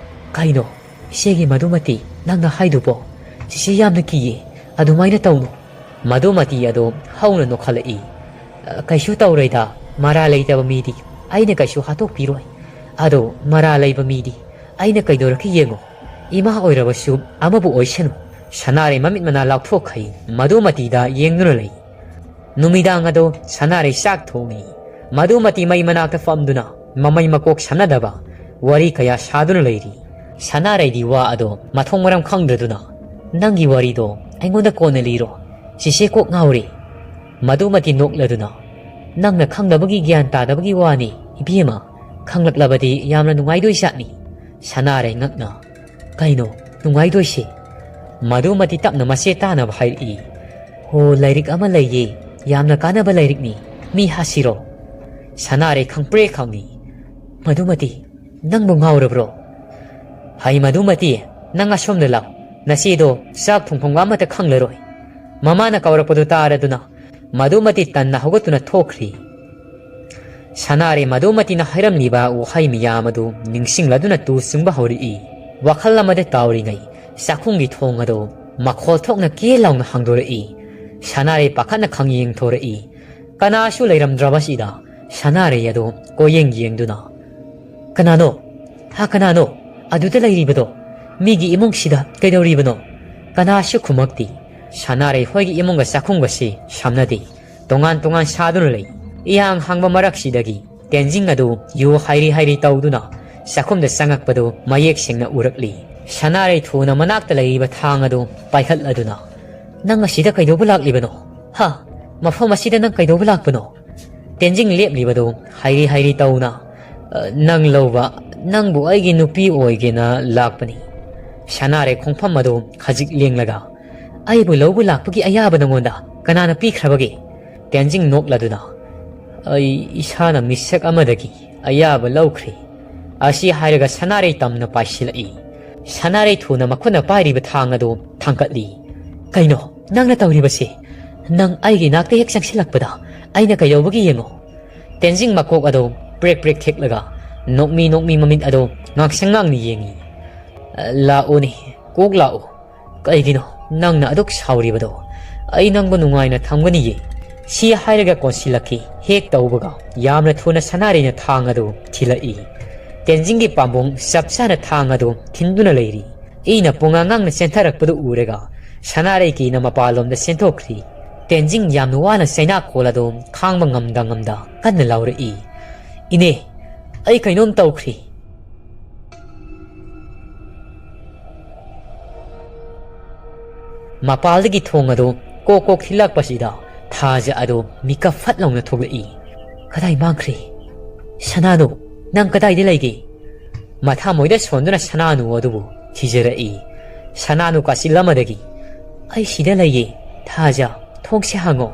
"ꯀꯩꯅꯣ? ꯏꯆꯦꯒꯤ ꯃꯗꯨꯃꯇꯤ ꯅꯪꯅ ꯍꯥꯏꯗꯨꯕꯣ? ꯆꯤꯆꯦ ꯌꯥꯝꯅ ꯀꯤꯌꯦ꯫ ꯑꯗꯨꯃꯥꯏꯅ ꯇꯧꯅꯨ꯫" ꯃꯗꯨꯃꯇꯤ ꯑꯗꯣ ꯍꯧꯅ ꯅꯣꯛꯈꯠꯂꯛꯏ꯫ "ꯑ, ꯀꯩꯁꯨ ꯇꯧꯔꯣꯏꯗ꯫ ꯃꯔꯥ ꯂꯩꯇꯕ ꯃꯤꯗꯤ ꯑꯩꯅ ꯀꯩꯁꯨ ꯍꯥꯠꯇꯣꯛꯄꯤꯔꯣꯏ꯫ ꯑꯗꯣ ꯃꯔꯥ ꯂꯩꯕ ꯃꯤꯗꯤ ꯑꯩꯅ ꯀꯩꯗꯧꯔꯛꯀꯦ ꯌꯦꯡꯉꯣ꯫ ꯏꯃꯥ ꯑꯣꯏꯔꯕꯁꯨ ꯑꯃꯕꯨ ꯑꯣꯏꯁꯅꯨ꯫" ꯁꯅꯥꯔꯩ ꯃꯃꯤꯠ ꯃꯅꯥ ꯂꯥꯎꯊꯣꯛꯈꯩ ꯃꯗꯨꯃꯇꯤꯗ ꯌꯦꯡꯗꯨꯅ ꯂꯩ꯫ ꯅꯨꯃꯤꯗꯥꯡ ꯑꯗꯣ ꯁꯅꯥꯔꯩ ꯆꯥꯛ ꯊꯣꯡꯉꯤ꯫ ꯃꯗꯨꯃꯇꯤ ꯃꯩ ꯃꯅꯥꯛꯇ ꯐꯝꯗꯨꯅ ꯃꯃꯩ ꯃꯀꯣꯛ ꯁꯝꯅꯗꯕ ꯋꯥꯔꯤ ꯀꯌꯥ ꯁꯥꯗꯨꯅ ꯂꯩꯔꯤ꯫ ꯁꯅꯥꯔꯩꯗꯤ ꯋꯥ ꯑꯗꯣ ꯃꯊꯣꯡ ꯃꯔꯝ ꯈꯪꯗ꯭ꯔꯗꯨꯅ, "ꯅꯪꯒꯤ ꯋꯥꯔꯤꯗꯣ ꯑꯩꯉꯣꯟꯗ ꯀꯣꯟꯅ ꯂꯤꯔꯣ꯫ ꯆꯤꯆꯦ ꯀꯣꯛ ꯉꯥꯎꯔꯦ꯫" ꯃꯗꯨꯃꯇꯤ ꯅꯣꯛꯂꯗꯨꯅ, "ꯅꯪꯅ ꯈꯪꯗꯕꯒꯤ ꯒ꯭ꯌꯥꯟ ꯇꯥꯗꯕꯒꯤ ꯋꯥꯅꯤ, ꯏꯕꯦꯝꯃ꯫ ꯈꯪꯂꯛꯂꯕꯗꯤ ꯌꯥꯝꯅ ꯅꯨꯡꯉꯥꯏꯗꯣꯏ ꯖꯥꯠꯅꯤ꯫" ꯁꯅꯥꯔꯩ ꯉꯛꯅ, "ꯀꯩꯅꯣ ꯅꯨꯡꯉꯥꯏꯗꯣꯏꯁꯦ?" ꯃꯗꯨꯃꯇꯤ ꯇꯞꯅ ꯃꯆꯦ ꯇꯥꯅꯕ ꯍꯥꯏꯔꯛꯏ꯫ "ꯍꯣ, ꯂꯥꯏꯔꯤꯛ ꯑꯃ ꯂꯩꯌꯦ, ꯌꯥꯝꯅ ꯀꯥꯟꯅꯕ ꯂꯥꯏꯔꯤꯛꯅꯤ, ꯃꯤ ꯍꯥꯠꯁꯤꯔꯣ?" ꯁꯅꯥꯔꯩ ꯈꯪꯄ꯭ꯔꯦ ꯈꯪꯉꯤ꯫ "ꯃꯗꯨꯃꯇꯤ, ꯅꯪꯕꯨ ꯉꯥꯎꯔꯕ꯭ꯔꯣ?" "ꯍꯩ ꯃꯗꯨꯃꯇꯤ, ꯅꯪ ꯑꯁꯣꯝꯗ ꯂꯥꯛ꯫ ꯅꯆꯦꯗꯣ ꯆꯥꯛ ꯊꯣꯡꯐꯝꯒ ꯑꯃꯠꯇ ꯈꯪꯂꯔꯣꯏ꯫" ꯃꯃꯥꯅ ꯀꯧꯔꯛꯄꯗꯨ ꯇꯥꯔꯗꯨꯅ ꯃꯗꯨꯃꯇꯤ ꯇꯟꯅ ꯍꯧꯒꯠꯇꯨꯅ ꯊꯣꯛꯈ꯭ꯔꯤ꯫ ꯁꯅꯥꯔꯩ ꯃꯗꯨꯃꯇꯤꯅ ꯍꯥꯏꯔꯝꯂꯤꯕ ꯋꯥꯍꯩ ꯃꯌꯥꯝ ꯑꯗꯨ ꯅꯤꯡꯁꯤꯡꯂꯗꯨꯅ ꯇꯨ ꯆꯨꯡꯕ ꯍꯧꯔꯛꯏ꯫ ꯋꯥꯈꯜ ꯑꯃꯗ ꯇꯥꯎꯔꯤꯉꯩ ꯆꯥꯛꯈꯨꯝꯒꯤ ꯊꯣꯡ ꯑꯗꯨ ꯃꯈꯣꯜ ꯊꯣꯛꯅ ꯀꯦ ꯂꯥꯎꯅ ꯍꯥꯡꯗꯣꯔꯛꯏ꯫ ꯁꯅꯥꯔꯩ ꯄꯥꯈꯠꯅ ꯈꯪꯌꯦꯡ ꯊꯣꯔꯛꯏ꯫ ꯀꯅꯥꯁꯨ ꯂꯩꯔꯝꯗ꯭ꯔꯕꯁꯤꯗ ꯁꯅꯥꯔꯩ ꯑꯗꯨ ꯀꯣꯏꯌꯦꯡ ꯌꯦꯡꯗꯨꯅ, "ꯀꯅꯥꯅꯣ? ꯍꯥ, ꯀꯅꯥꯅꯣ ꯑꯗꯨꯗ ꯂꯩꯔꯤꯕꯗꯣ? ꯃꯤꯒꯤ ꯏꯃꯨꯡꯁꯤꯗ ꯀꯩꯗꯧꯔꯤꯕꯅꯣ?" ꯀꯅꯥꯁꯨ ꯈꯨꯝꯃꯛꯇꯦ꯫ ꯁꯅꯥꯔꯩ ꯍꯣꯏꯒꯤ ꯏꯃꯨꯡꯒ ꯆꯥꯛꯈꯨꯝꯒꯁꯤ ꯁꯝꯅꯗꯦ꯫ ꯇꯣꯉꯥꯟ ꯇꯣꯉꯥꯟ ꯁꯥꯗꯨꯅ ꯂꯩ꯫ ꯏꯍꯥꯡ ꯍꯥꯡꯕ ꯃꯔꯛꯁꯤꯗꯒꯤ ꯇꯦꯟꯖꯤꯡ ꯑꯗꯨ ꯌꯨ ꯍꯥꯏꯔꯤ ꯍꯥꯏꯔꯤ ꯇꯧꯗꯨꯅ ꯆꯥꯛꯈꯨꯝꯗ ꯆꯪꯉꯛꯄꯗꯨ ꯃꯌꯦꯛ ꯁꯦꯡꯅ ꯎꯔꯛꯂꯤ꯫ ꯁꯅꯥꯔꯩ ꯊꯨꯅ ꯃꯅꯥꯛꯇ ꯂꯩꯔꯤꯕ ꯊꯥꯡ ꯑꯗꯨ ꯄꯥꯏꯈꯠꯂꯗꯨꯅ, "ꯅꯪ ꯑꯁꯤꯗ ꯀꯩꯗꯧꯕ ꯂꯥꯛꯂꯤꯕꯅꯣ? ꯍꯥ? ꯃꯐꯝ ꯑꯁꯤꯗ ꯅꯪ ꯀꯩꯗꯧꯕ ꯂꯥꯛꯄꯅꯣ?" ꯇꯦꯟꯖꯤꯡ ꯂꯦꯞꯂꯤꯕꯗꯨ ꯍꯥꯏꯔꯤ ꯍꯥꯏꯔꯤ ꯇꯧꯅ, "ꯑ, ꯅꯪ ꯂꯧꯕ, ꯅꯪꯕꯨ ꯑꯩꯒꯤ ꯅꯨꯄꯤ ꯑꯣꯏꯒꯦꯅ ꯂꯥꯛꯄꯅꯤ꯫" ꯁꯅꯥꯔꯩ ꯈꯣꯡꯐꯝ ꯑꯗꯨ ꯈꯖꯤꯛ ꯂꯦꯡꯂꯒ, "ꯑꯩꯕꯨ ꯂꯧꯕ ꯂꯥꯛꯄꯒꯤ ꯑꯌꯥꯕ ꯅꯉꯣꯟꯗ ꯀꯅꯥꯅ ꯄꯤꯈ꯭ꯔꯕꯒꯦ?" ꯇꯦꯟꯖꯤꯡ ꯅꯣꯛꯂꯗꯨꯅ, "ꯑꯩ ꯏꯁꯥꯅ ꯃꯤꯁꯛ ꯑꯃꯗꯒꯤ ꯑꯌꯥꯕ ꯂꯧꯈ꯭ꯔꯦ꯫" ꯑꯁꯤ ꯍꯥꯏꯔꯒ ꯁꯅꯥꯔꯩ ꯇꯝꯅ ꯄꯥꯏꯁꯤꯜꯂꯛꯏ꯫ ꯁꯅꯥꯔꯩ ꯊꯨꯅ ꯃꯈꯨꯠꯅ ꯄꯥꯏꯔꯤꯕ ꯊꯥꯡ ꯑꯗꯨ ꯊꯥꯡꯒꯠꯂꯤ꯫ "ꯀꯩꯅꯣ ꯅꯪꯅ ꯇꯧꯔꯤꯕꯁꯤ? ꯅꯪ ꯑꯩꯒꯤ ꯅꯥꯛꯇ ꯍꯦꯛ ꯆꯪꯁꯤꯜꯂꯛꯄꯗ ꯑꯩꯅ ꯀꯩꯗꯧꯕꯒꯤ ꯌꯦꯡꯉꯣ꯫" ꯇꯦꯟꯖꯤꯡ ꯃꯀꯣꯛ ꯑꯗꯨ ꯄ꯭ꯔꯦꯛ ꯄ꯭ꯔꯦꯛ ꯊꯦꯛꯂꯒ ꯅꯣꯛꯃꯤ ꯅꯣꯛꯃꯤ ꯃꯃꯤꯠ ꯑꯗꯨ ꯉꯥꯡꯁꯪ ꯉꯥꯡꯅ ꯌꯦꯡꯉꯤ꯫ "ꯂꯥꯛꯎꯅꯦ, ꯀꯣꯛ ꯂꯥꯛꯎ꯫ ꯀꯩꯒꯤꯅꯣ ꯅꯪꯅ ꯑꯗꯨꯛ ꯁꯥꯎꯔꯤꯕꯗꯣ? ꯑꯩ ꯅꯪꯕꯨ ꯅꯨꯡꯉꯥꯏꯅ ꯊꯝꯒꯅꯤꯌꯦ꯫" ꯁꯤ ꯍꯥꯏꯔꯒ ꯀꯣꯟꯁꯤꯜꯂꯛꯈꯤ꯫ ꯍꯦꯛ ꯇꯧꯕꯒ ꯌꯥꯝꯅ ꯊꯨꯅ ꯁꯅꯥꯔꯩꯅ ꯊꯥꯡ ꯑꯗꯨ ꯊꯤꯜꯂꯛꯏ꯫ ꯇꯦꯟꯖꯤꯡꯒꯤ ꯄꯥꯝꯕꯣꯝ ꯆꯞ ꯆꯥꯅ ꯊꯥꯡ ꯑꯗꯨ ꯊꯤꯟꯗꯨꯅ ꯂꯩꯔꯤ꯫ ꯏꯅ ꯄꯨꯡꯉꯥꯡ ꯉꯥꯡꯅ ꯆꯦꯟꯊꯔꯛꯄꯗꯨ ꯎꯔꯒ ꯁꯅꯥꯔꯩ ꯀꯤꯅ ꯃꯄꯥꯟꯂꯣꯝꯗ ꯆꯦꯟꯊꯣꯛꯈ꯭ꯔꯤ꯫ ꯇꯦꯟꯖꯤꯡ ꯌꯥꯝꯅ ꯋꯥꯅ ꯆꯩꯅꯥꯈꯣꯜ ꯑꯗꯨ ꯈꯥꯡꯕ ꯉꯝꯗ ꯉꯝꯗ ꯀꯟꯅ ꯂꯥꯎꯔꯛꯏ꯫ "ꯏꯅꯦ, ꯑꯩ ꯀꯩꯅꯣꯝ ꯇꯧꯈ꯭ꯔꯦ꯫" ꯃꯄꯥꯜꯗꯒꯤ ꯊꯣꯡ ꯑꯗꯨ ꯀꯣꯛ ꯀꯣꯛ ꯊꯤꯜꯂꯛꯄꯁꯤꯗ ꯊꯥꯖ ꯑꯗꯨ ꯃꯤꯀꯞ ꯐꯠ ꯂꯥꯎꯅ ꯊꯣꯛꯂꯛꯏ꯫ "ꯀꯗꯥꯏ ꯃꯥꯡꯈ꯭ꯔꯦ? ꯁꯅꯥꯅꯨ, ꯅꯪ ꯀꯗꯥꯏꯗ ꯂꯩꯒꯦ?" ꯃꯊꯥ ꯃꯣꯏꯗ ꯁꯣꯟꯗꯨꯅ ꯁꯅꯥꯅꯨ ꯑꯗꯨꯕꯨ ꯊꯤꯖꯔꯛꯏ꯫ ꯁꯅꯥꯅꯨ ꯀꯥꯆꯤꯜ ꯑꯃꯗꯒꯤ, "ꯑꯩ ꯁꯤꯗ ꯂꯩꯌꯦ, ꯊꯥꯖ, ꯊꯣꯡꯁꯦ ꯍꯥꯡꯉꯣ꯫"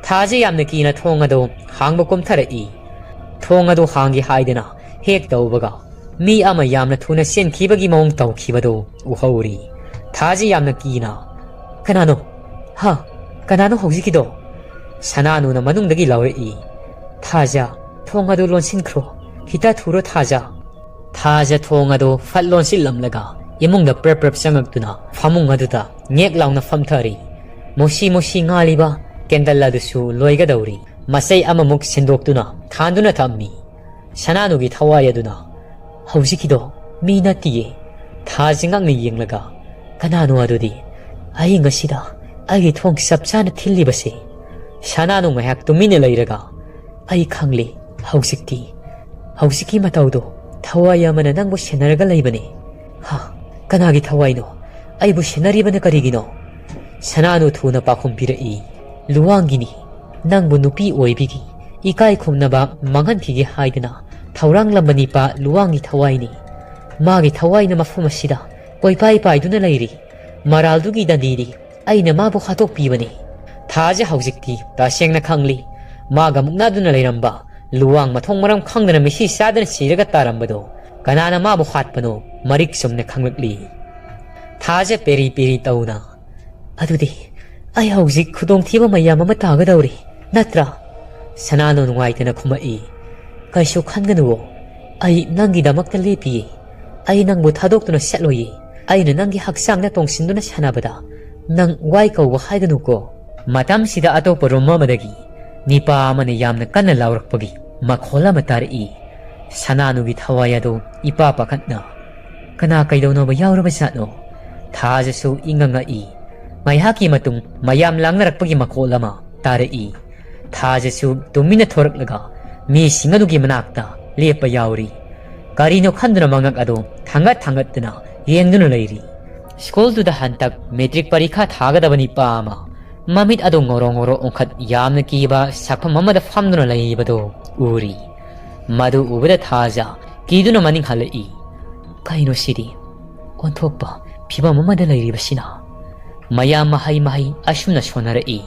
ꯊꯥꯖ ꯌꯥꯝꯅ ꯀꯤꯅ ꯊꯣꯡ ꯑꯗꯨ ꯍꯥꯡꯕ ꯀꯨꯝꯊꯔꯛꯏ꯫ ꯊꯣꯡ ꯑꯗꯨ ꯍꯥꯡꯒꯦ ꯍꯥꯏꯗꯅ ꯍꯦꯛ ꯇꯧꯕꯒ, ꯃꯤ ꯑꯃ ꯌꯥꯝꯅ ꯊꯨꯅ ꯆꯦꯟꯈꯤꯕꯒꯤ ꯃꯑꯣꯡ ꯇꯧꯈꯤꯕꯗꯨ ꯎꯍꯧꯔꯤ꯫ ꯊꯥꯖ ꯌꯥꯝꯅ ꯀꯤꯅ, "ꯀꯅꯥꯅꯣ? ꯍꯥ? ꯀꯅꯥꯅꯣ ꯍꯧꯖꯤꯛꯀꯤꯗꯣ?" ꯁꯅꯥꯅꯨꯅ ꯃꯅꯨꯡꯗꯒꯤ ꯂꯥꯎꯔꯛꯏ꯫ "ꯊꯥꯖ, ꯊꯣꯡ ꯑꯗꯨ ꯂꯣꯟꯁꯤꯟꯈ꯭ꯔꯣ꯫ ꯈꯤꯇ ꯊꯨꯔꯣ, ꯊꯥꯖ꯫" ꯊꯥꯖ ꯊꯣꯡ ꯑꯗꯨ ꯐꯠ ꯂꯣꯟꯁꯤꯜꯂꯝꯂꯒ ꯏꯃꯨꯡꯗ ꯄ꯭ꯔꯞ ꯄ꯭ꯔꯞ ꯆꯪꯉꯛꯇꯨꯅ ꯐꯃꯨꯡ ꯑꯗꯨꯗ ꯉꯦꯛ ꯂꯥꯎꯅ ꯐꯝꯊꯔꯤ꯫ ꯃꯨꯁꯤ ꯃꯨꯁꯤ ꯉꯥꯜꯂꯤꯕ ꯀꯦꯟꯗꯜ ꯑꯗꯨꯁꯨ ꯂꯣꯏꯒꯗꯧꯔꯤ꯫ ꯃꯆꯩ ꯑꯃꯃꯨꯛ ꯁꯤꯟꯗꯣꯛꯇꯨꯅ ꯊꯥꯟꯗꯨꯅ ꯊꯝꯃꯤ꯫ ꯁꯅꯥꯅꯨꯒꯤ ꯊꯋꯥꯏ ꯑꯗꯨꯅ, "ꯍꯧꯖꯤꯛꯀꯤꯗꯣ ꯃꯤ ꯅꯠꯇꯤꯌꯦ꯫" ꯊꯥꯖ ꯉꯛꯅ ꯌꯦꯡꯂꯒ, "ꯀꯅꯥꯅꯣ ꯑꯗꯨꯗꯤ? ꯑꯍꯤꯡ ꯑꯁꯤꯗ ꯑꯩꯒꯤ ꯊꯣꯡ ꯆꯞ ꯆꯥꯅ ꯊꯤꯜꯂꯤꯕꯁꯦ?" ꯁꯅꯥꯅꯨ ꯉꯥꯏꯍꯥꯛ ꯇꯨꯃꯤꯟꯅ ꯂꯩꯔꯒ, "ꯑꯩ ꯈꯪꯂꯦ꯫ ꯍꯧꯖꯤꯛꯇꯤ, ꯍꯧꯖꯤꯛꯀꯤ ꯃꯇꯧꯗꯣ ꯊꯋꯥꯏ ꯑꯃꯅ ꯅꯪꯕꯨ ꯁꯦꯟꯅꯔꯒ ꯂꯩꯕꯅꯦ꯫ ꯍꯥ, "ꯀꯅꯥꯒꯤ ꯊꯋꯥꯏꯅꯣ? ꯑꯩꯕꯨ ꯁꯦꯟꯅꯔꯤꯕꯅ ꯀꯔꯤꯒꯤꯅꯣ?" ꯁꯅꯥꯅꯨ ꯊꯨꯅ ꯄꯥꯎꯈꯨꯝ ꯄꯤꯔꯛꯏ, "ꯂꯨꯋꯥꯡꯒꯤꯅꯤ꯫ ꯅꯪꯕꯨ ꯅꯨꯄꯤ ꯑꯣꯏꯕꯤꯒꯤ ꯏꯀꯥꯏ ꯈꯨꯝꯅꯕ ꯃꯥꯡꯍꯟꯈꯤꯒꯦ ꯍꯥꯏꯗꯅ ꯊꯧꯔꯥꯡꯂꯝꯕ ꯅꯤꯄꯥ ꯂꯨꯋꯥꯡꯒꯤ ꯊꯋꯥꯏꯅꯤ꯫ ꯃꯥꯒꯤ ꯊꯋꯥꯏꯅ ꯃꯐꯝ ꯑꯁꯤꯗ ꯀꯣꯏꯄꯥꯏ ꯄꯥꯏꯗꯨꯅ ꯂꯩꯔꯤ꯫ ꯃꯔꯥꯜꯗꯨꯒꯤ ꯗꯟꯗꯤꯗꯤ ꯑꯩꯅ ꯃꯥꯕꯨ ꯍꯥꯠꯇꯣꯛꯄꯤꯕꯅꯤ꯫ ꯊꯥꯖ ꯍꯧꯖꯤꯛꯇꯤ ꯇꯁꯦꯡꯅ ꯈꯪꯂꯤ꯫ ꯃꯥꯒ ꯃꯨꯛꯅꯗꯨꯅ ꯂꯩꯔꯝꯕ ꯂꯨꯋꯥꯡ ꯃꯊꯣꯡ ꯃꯔꯝ ꯈꯪꯗꯅ ꯃꯤꯁꯤ ꯆꯥꯗꯅ ꯁꯤꯔꯒ ꯇꯥꯔꯝꯕꯗꯣ ꯀꯅꯥꯅ ꯃꯥꯕꯨ ꯍꯥꯠꯄꯅꯣ ꯃꯔꯤꯛ ꯆꯨꯝꯅ ꯈꯪꯂꯛꯂꯤ꯫" ꯊꯥꯖ ꯄꯦꯔꯤ ꯄꯦꯔꯤ ꯇꯧꯅ, "ꯑꯗꯨꯗꯤ ꯑꯩ ꯍꯧꯖꯤꯛ ꯈꯨꯗꯣꯡꯊꯤꯕ ꯃꯌꯥꯝ ꯑꯃ ꯇꯥꯒꯗꯧꯔꯤ, ꯅꯠꯇ꯭ꯔꯥ?" ꯁꯅꯥꯅꯨ ꯅꯨꯡꯉꯥꯏꯇꯅ ꯈꯨꯝꯃꯛꯏ, "ꯀꯩꯁꯨ ꯈꯟꯒꯅꯨꯋꯣ, ꯑꯩ ꯅꯪꯒꯤꯗꯃꯛꯇ ꯂꯦꯞꯄꯤꯌꯦ꯫ ꯑꯩ ꯅꯪꯕꯨ ꯊꯥꯗꯣꯛꯇꯨꯅ ꯆꯠꯂꯣꯏꯌꯦ꯫ ꯑꯩꯅ ꯅꯪꯒꯤ ꯍꯛꯆꯥꯡꯗ ꯇꯣꯡꯁꯤꯟꯗꯨꯅ ꯁꯥꯟꯅꯕꯗ ꯅꯪ ꯋꯥꯏ ꯀꯧꯕ ꯍꯥꯏꯒꯅꯨꯀꯣ꯫" ꯃꯇꯝꯁꯤꯗ ꯑꯇꯣꯞꯄ ꯔꯨꯝ ꯑꯃꯗꯒꯤ ꯅꯤꯄꯥ ꯑꯃꯅ ꯌꯥꯝꯅ ꯀꯟꯅ ꯂꯥꯎꯔꯛꯄꯒꯤ ꯃꯈꯣꯜ ꯑꯃ ꯇꯥꯔꯛꯏ꯫ ꯁꯅꯥꯅꯨꯒꯤ ꯊꯋꯥꯏ ꯑꯗꯨ ꯏꯄꯥ ꯄꯥꯈꯠꯅ, "ꯀꯅꯥ ꯀꯩꯗꯧꯅꯕ ꯌꯥꯎꯔꯕ ꯖꯥꯠꯅꯣ?" ꯊꯥꯖꯁꯨ ꯏꯪꯉ ꯉꯛꯏ꯫ ꯉꯥꯏꯍꯥꯛꯀꯤ ꯃꯇꯨꯡ ꯃꯌꯥꯝ ꯂꯥꯡꯅꯔꯛꯄꯒꯤ ꯃꯈꯣꯜ ꯑꯃ ꯇꯥꯔꯛꯏ꯫ ꯊꯥꯖꯁꯨ ꯇꯨꯃꯤꯟꯅ ꯊꯣꯔꯛꯂꯒ ꯃꯤꯁꯤꯡ ꯑꯗꯨꯒꯤ ꯃꯅꯥꯛꯇ ꯂꯦꯞꯄ ꯌꯥꯎꯔꯤ꯫ ꯀꯔꯤꯅꯣ ꯈꯟꯗꯨꯅ ꯃꯉꯛ ꯑꯗꯨ ꯊꯥꯡꯒꯠ ꯊꯥꯡꯒꯠꯇꯨꯅ ꯌꯦꯡꯗꯨꯅ ꯂꯩꯔꯤ꯫ ꯁ꯭ꯀꯨꯜꯗꯨꯗ ꯍꯟꯇꯛ ꯃꯦꯇ꯭ꯔꯤꯛ ꯄꯔꯤꯈꯥ ꯊꯥꯒꯗꯕ ꯅꯤꯄꯥ ꯑꯃ ꯃꯃꯤꯠ ꯑꯗꯨ ꯉꯧꯔꯣ ꯉꯧꯔꯣ ꯑꯣꯟꯈꯠ ꯌꯥꯝꯅ ꯀꯤꯕ ꯁꯛꯐꯝ ꯑꯃꯗ ꯐꯝꯗꯨꯅ ꯂꯩꯕꯗꯨ ꯎꯔꯤ꯫ ꯃꯗꯨ ꯎꯕꯗ ꯊꯥꯖ ꯀꯤꯗꯨꯅ ꯃꯅꯤꯡ ꯍꯜꯂꯛꯏ꯫ "ꯀꯩꯅꯣ ꯁꯤꯗꯤ? ꯑꯣꯟꯊꯣꯛꯄ ꯐꯤꯕꯝ ꯑꯃꯗ ꯂꯩꯔꯤꯕꯁꯤꯅ?" ꯃꯌꯥꯝ ꯃꯍꯩ ꯃꯍꯩ ꯑꯁꯨꯝꯅ ꯁꯣꯟꯅꯔꯛꯏ꯫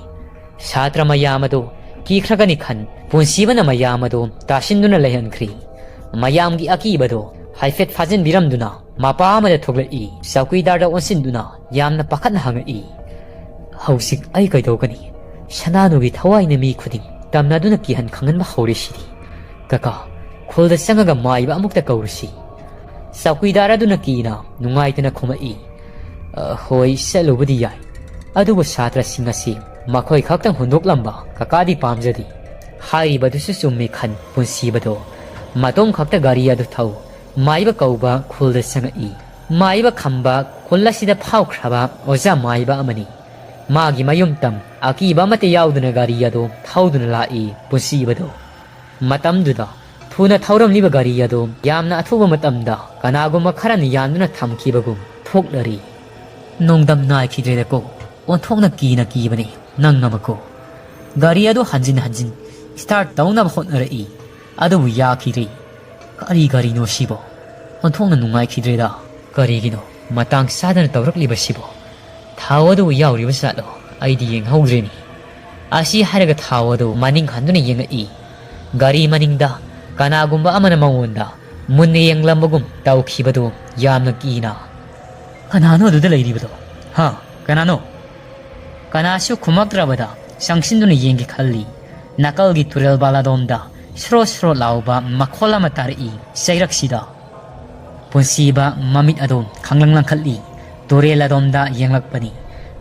ꯁꯥꯇ꯭ꯔ ꯃꯌꯥꯝ ꯑꯗꯨ ꯀꯤꯈ꯭ꯔꯒꯅꯤ ꯈꯟ ꯄꯨꯟꯁꯤꯕꯅ ꯃꯌꯥꯝ ꯑꯗꯨ ꯇꯥꯁꯤꯟꯗꯨꯅ ꯂꯩꯍꯟꯈ꯭ꯔꯤ꯫ ꯃꯌꯥꯝꯒꯤ ꯑꯀꯤꯕꯗꯨ ꯍꯥꯏꯐꯦꯠ ꯐꯥꯖꯤꯟꯕꯤꯔꯝꯗꯨꯅ ꯃꯄꯥ ꯑꯃꯗ ꯊꯣꯛꯂꯛꯏ꯫ ꯆꯧꯀꯤꯗꯥꯔꯗ ꯑꯣꯟꯁꯤꯟꯗꯨꯅ ꯌꯥꯝꯅ ꯄꯥꯈꯠꯅ ꯍꯪꯉꯛꯏ, "ꯍꯧꯖꯤꯛ ꯑꯩ ꯀꯩꯗꯧꯒꯅꯤ? ꯁꯅꯥꯅꯨꯒꯤ ꯊꯋꯥꯏꯅ ꯃꯤ ꯈꯨꯗꯤꯡ ꯇꯝꯅꯗꯨꯅ ꯀꯤꯍꯟ ꯈꯪꯍꯟꯕ ꯍꯧꯔꯤꯁꯤꯗꯤ꯫ ꯀꯀꯥ, ꯈꯨꯜꯗ ꯆꯪꯉꯒ ꯃꯥꯏꯕ ꯑꯃꯨꯛꯇ ꯀꯧꯔꯨꯁꯤ꯫" ꯆꯧꯀꯤꯗꯥꯔ ꯑꯗꯨꯅ ꯀꯤꯅ ꯅꯨꯡꯉꯥꯏꯇꯅ ꯈꯨꯝꯃꯛꯏ, "ꯑ, ꯍꯣꯏ, ꯆꯠꯂꯨꯕꯗꯤ ꯌꯥꯏ, ꯑꯗꯨꯕꯨ ꯁꯥꯇ꯭ꯔꯁꯤꯡ ꯑꯁꯤ ꯃꯈꯣꯏ ꯈꯛꯇꯪ ꯍꯨꯟꯗꯣꯛꯂꯝꯕ ꯀꯀꯥꯗꯤ ꯄꯥꯝꯖꯗꯦ꯫" ꯍꯥꯏꯔꯤꯕꯗꯨꯁꯨ ꯆꯨꯝꯃꯤ ꯈꯟ ꯄꯨꯟꯁꯤꯕꯗꯣ ꯃꯇꯣꯝ ꯈꯛꯇ ꯒꯥꯔꯤ ꯑꯗꯨ ꯊꯧ ꯃꯥꯏꯕ ꯀꯧꯕ ꯈꯨꯜꯗ ꯆꯪꯉꯛꯏ꯫ ꯃꯥꯏꯕ ꯈꯝꯕ ꯈꯨꯜ ꯑꯁꯤꯗ ꯐꯥꯎꯈ꯭ꯔꯕ ꯑꯣꯖꯥ ꯃꯥꯏꯕ ꯑꯃꯅꯤ꯫ ꯃꯥꯒꯤ ꯃꯌꯨꯝ ꯇꯝ ꯑꯀꯤꯕ ꯑꯃꯠꯇ ꯌꯥꯎꯗꯅ ꯒꯥꯔꯤ ꯑꯗꯨ ꯊꯧꯗꯨꯅ ꯂꯥꯛꯏ ꯄꯨꯟꯁꯤꯕꯗꯣ꯫ ꯃꯇꯝꯗꯨꯗ ꯊꯨꯅ ꯊꯧꯔꯝꯂꯤꯕ ꯒꯥꯔꯤ ꯑꯗꯨ ꯌꯥꯝꯅ ꯑꯊꯨꯕ ꯃꯇꯝꯗ ꯀꯅꯥꯒꯨꯝꯕ ꯈꯔꯅ ꯌꯥꯟꯗꯨꯅ ꯊꯝꯈꯤꯕꯒꯨꯝ ꯊꯣꯛꯂꯔꯤ꯫ ꯅꯣꯡꯗꯝ ꯅꯥꯏꯈꯤꯗ꯭ꯔꯦꯗꯀꯣ꯫ ꯑꯣꯟꯊꯣꯛꯅ ꯀꯤꯅ ꯀꯤꯕꯅꯤ ꯅꯪ ꯑꯃꯀꯣ꯫ ꯒꯥꯔꯤ ꯑꯗꯨ ꯍꯟꯖꯤꯟ ꯍꯟꯖꯤꯟ start ꯇꯧꯅꯕ ꯍꯣꯠꯅꯔꯛꯏ꯫ ꯑꯗꯨꯕꯨ ꯌꯥꯈꯤꯗ꯭ꯔꯦ꯫ ꯀꯔꯤ ꯒꯥꯔꯤꯅꯣ ꯁꯤꯕꯣ? ꯑꯣꯟꯊꯣꯛꯅ ꯅꯨꯡꯉꯥꯏꯈꯤꯗ꯭ꯔꯦꯗ꯫ ꯀꯔꯤꯒꯤꯅꯣ ꯃꯇꯥꯡ ꯆꯥꯗꯅ ꯇꯧꯔꯛꯂꯤꯕꯁꯤꯕꯣ? ꯊꯥꯎ ꯑꯗꯨ ꯌꯥꯎꯔꯤꯕ ꯖꯥꯠꯂꯣ? ꯑꯩꯗꯤ ꯌꯦꯡꯍꯧꯗ꯭ꯔꯦꯅꯦ꯫ ꯑꯁꯤ ꯍꯥꯏꯔꯒ ꯊꯥꯎ ꯑꯗꯨ ꯃꯅꯤꯡ ꯍꯟꯗꯨꯅ ꯌꯦꯡꯉꯛꯏ꯫ ꯒꯥꯔꯤ ꯃꯅꯤꯡꯗ ꯀꯅꯥꯒꯨꯝꯕ ꯑꯃꯅ ꯃꯉꯣꯟꯗ ꯃꯨꯟꯅ ꯌꯦꯡꯂꯝꯕꯒꯨꯝ ꯇꯧꯈꯤꯕꯗꯨ ꯌꯥꯝꯅ ꯀꯤꯅ꯫ "ꯀꯅꯥꯅꯣ ꯑꯗꯨꯗ ꯂꯩꯔꯤꯕꯗꯣ? ꯍꯥ? ꯀꯅꯥꯅꯣ?" ꯀꯅꯥꯁꯨ ꯈꯨꯝꯃꯛꯇ꯭ꯔꯕꯗ ꯆꯪꯁꯤꯟꯗꯨꯅ ꯌꯦꯡꯒꯦ ꯈꯜꯂꯤ꯫ ꯅꯥꯀꯜꯒꯤ ꯇꯨꯔꯦꯜ ꯕꯥꯂꯥꯗꯣꯝꯗ ꯁ꯭ꯔꯣ ꯁ꯭ꯔꯣ ꯂꯥꯎꯕ ꯃꯈꯣꯜ ꯑꯃ ꯇꯥꯔꯛꯏ ꯆꯩꯔꯛꯁꯤꯗ꯫ ꯄꯨꯟꯁꯤꯕ ꯃꯃꯤꯠ ꯑꯗꯨ ꯈꯪꯂꯪ ꯂꯪꯈꯠꯂꯤ꯫ ꯇꯨꯔꯦꯜ ꯑꯗꯣꯝꯗ ꯌꯦꯡꯂꯛꯄꯅꯤ꯫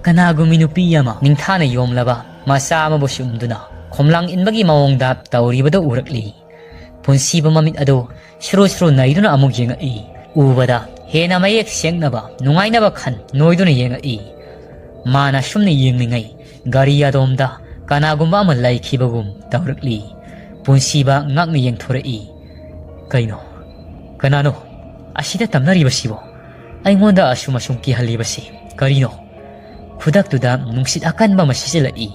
ꯀꯅꯥꯒꯨꯝꯕꯤ ꯅꯨꯄꯤ ꯑꯃ ꯅꯤꯡꯊꯥꯅ ꯌꯣꯝꯂꯕ ꯃꯆꯥ ꯑꯃꯕꯨ ꯁꯨꯝꯗꯨꯅ ꯈꯣꯝꯂꯥꯡ ꯏꯟꯕꯒꯤ ꯃꯑꯣꯡꯗ ꯇꯧꯔꯤꯕꯗꯨ ꯎꯔꯛꯂꯤ꯫ ꯄꯨꯟꯁꯤꯕ ꯃꯃꯤꯠ ꯑꯗꯨ ꯁꯨꯔꯨ ꯁꯨꯔꯨ ꯅꯩꯗꯨꯅ ꯑꯃꯨꯛ ꯌꯦꯡꯉꯛꯏ꯫ ꯎꯕꯗ ꯍꯦꯟꯅ ꯃꯌꯦꯛ ꯁꯦꯡꯅꯕ, ꯅꯨꯡꯉꯥꯏꯅꯕ ꯈꯟ ꯅꯣꯏꯗꯨꯅ ꯌꯦꯡꯉꯛꯏ꯫ ꯃꯥꯅ ꯁꯨꯝꯅ ꯌꯦꯡꯂꯤꯉꯩ ꯒꯥꯔꯤ ꯑꯗꯣꯝꯗ ꯀꯅꯥꯒꯨꯝꯕ ꯑꯃ ꯂꯩꯈꯤꯕꯒꯨꯝ ꯇꯧꯔꯛꯂꯤ꯫ ꯄꯨꯟꯁꯤꯕ ꯉꯛꯅ ꯌꯦꯡꯊꯣꯔꯛꯏ꯫ "ꯀꯩꯅꯣ? ꯀꯅꯥꯅꯣ ꯑꯁꯤꯗ ꯇꯝꯅꯔꯤꯕꯁꯤꯕꯣ? ꯑꯩꯉꯣꯟꯗ ꯑꯁꯨꯝ ꯑꯁꯨꯝ ꯀꯤꯍꯜꯂꯤꯕꯁꯤ ꯀꯔꯤꯅꯣ?" ꯈꯨꯗꯛꯇꯨꯗ ꯅꯨꯡꯁꯤꯠ ꯑꯀꯟꯕ ꯑꯃ ꯁꯤꯖꯤꯜꯂꯛꯏ꯫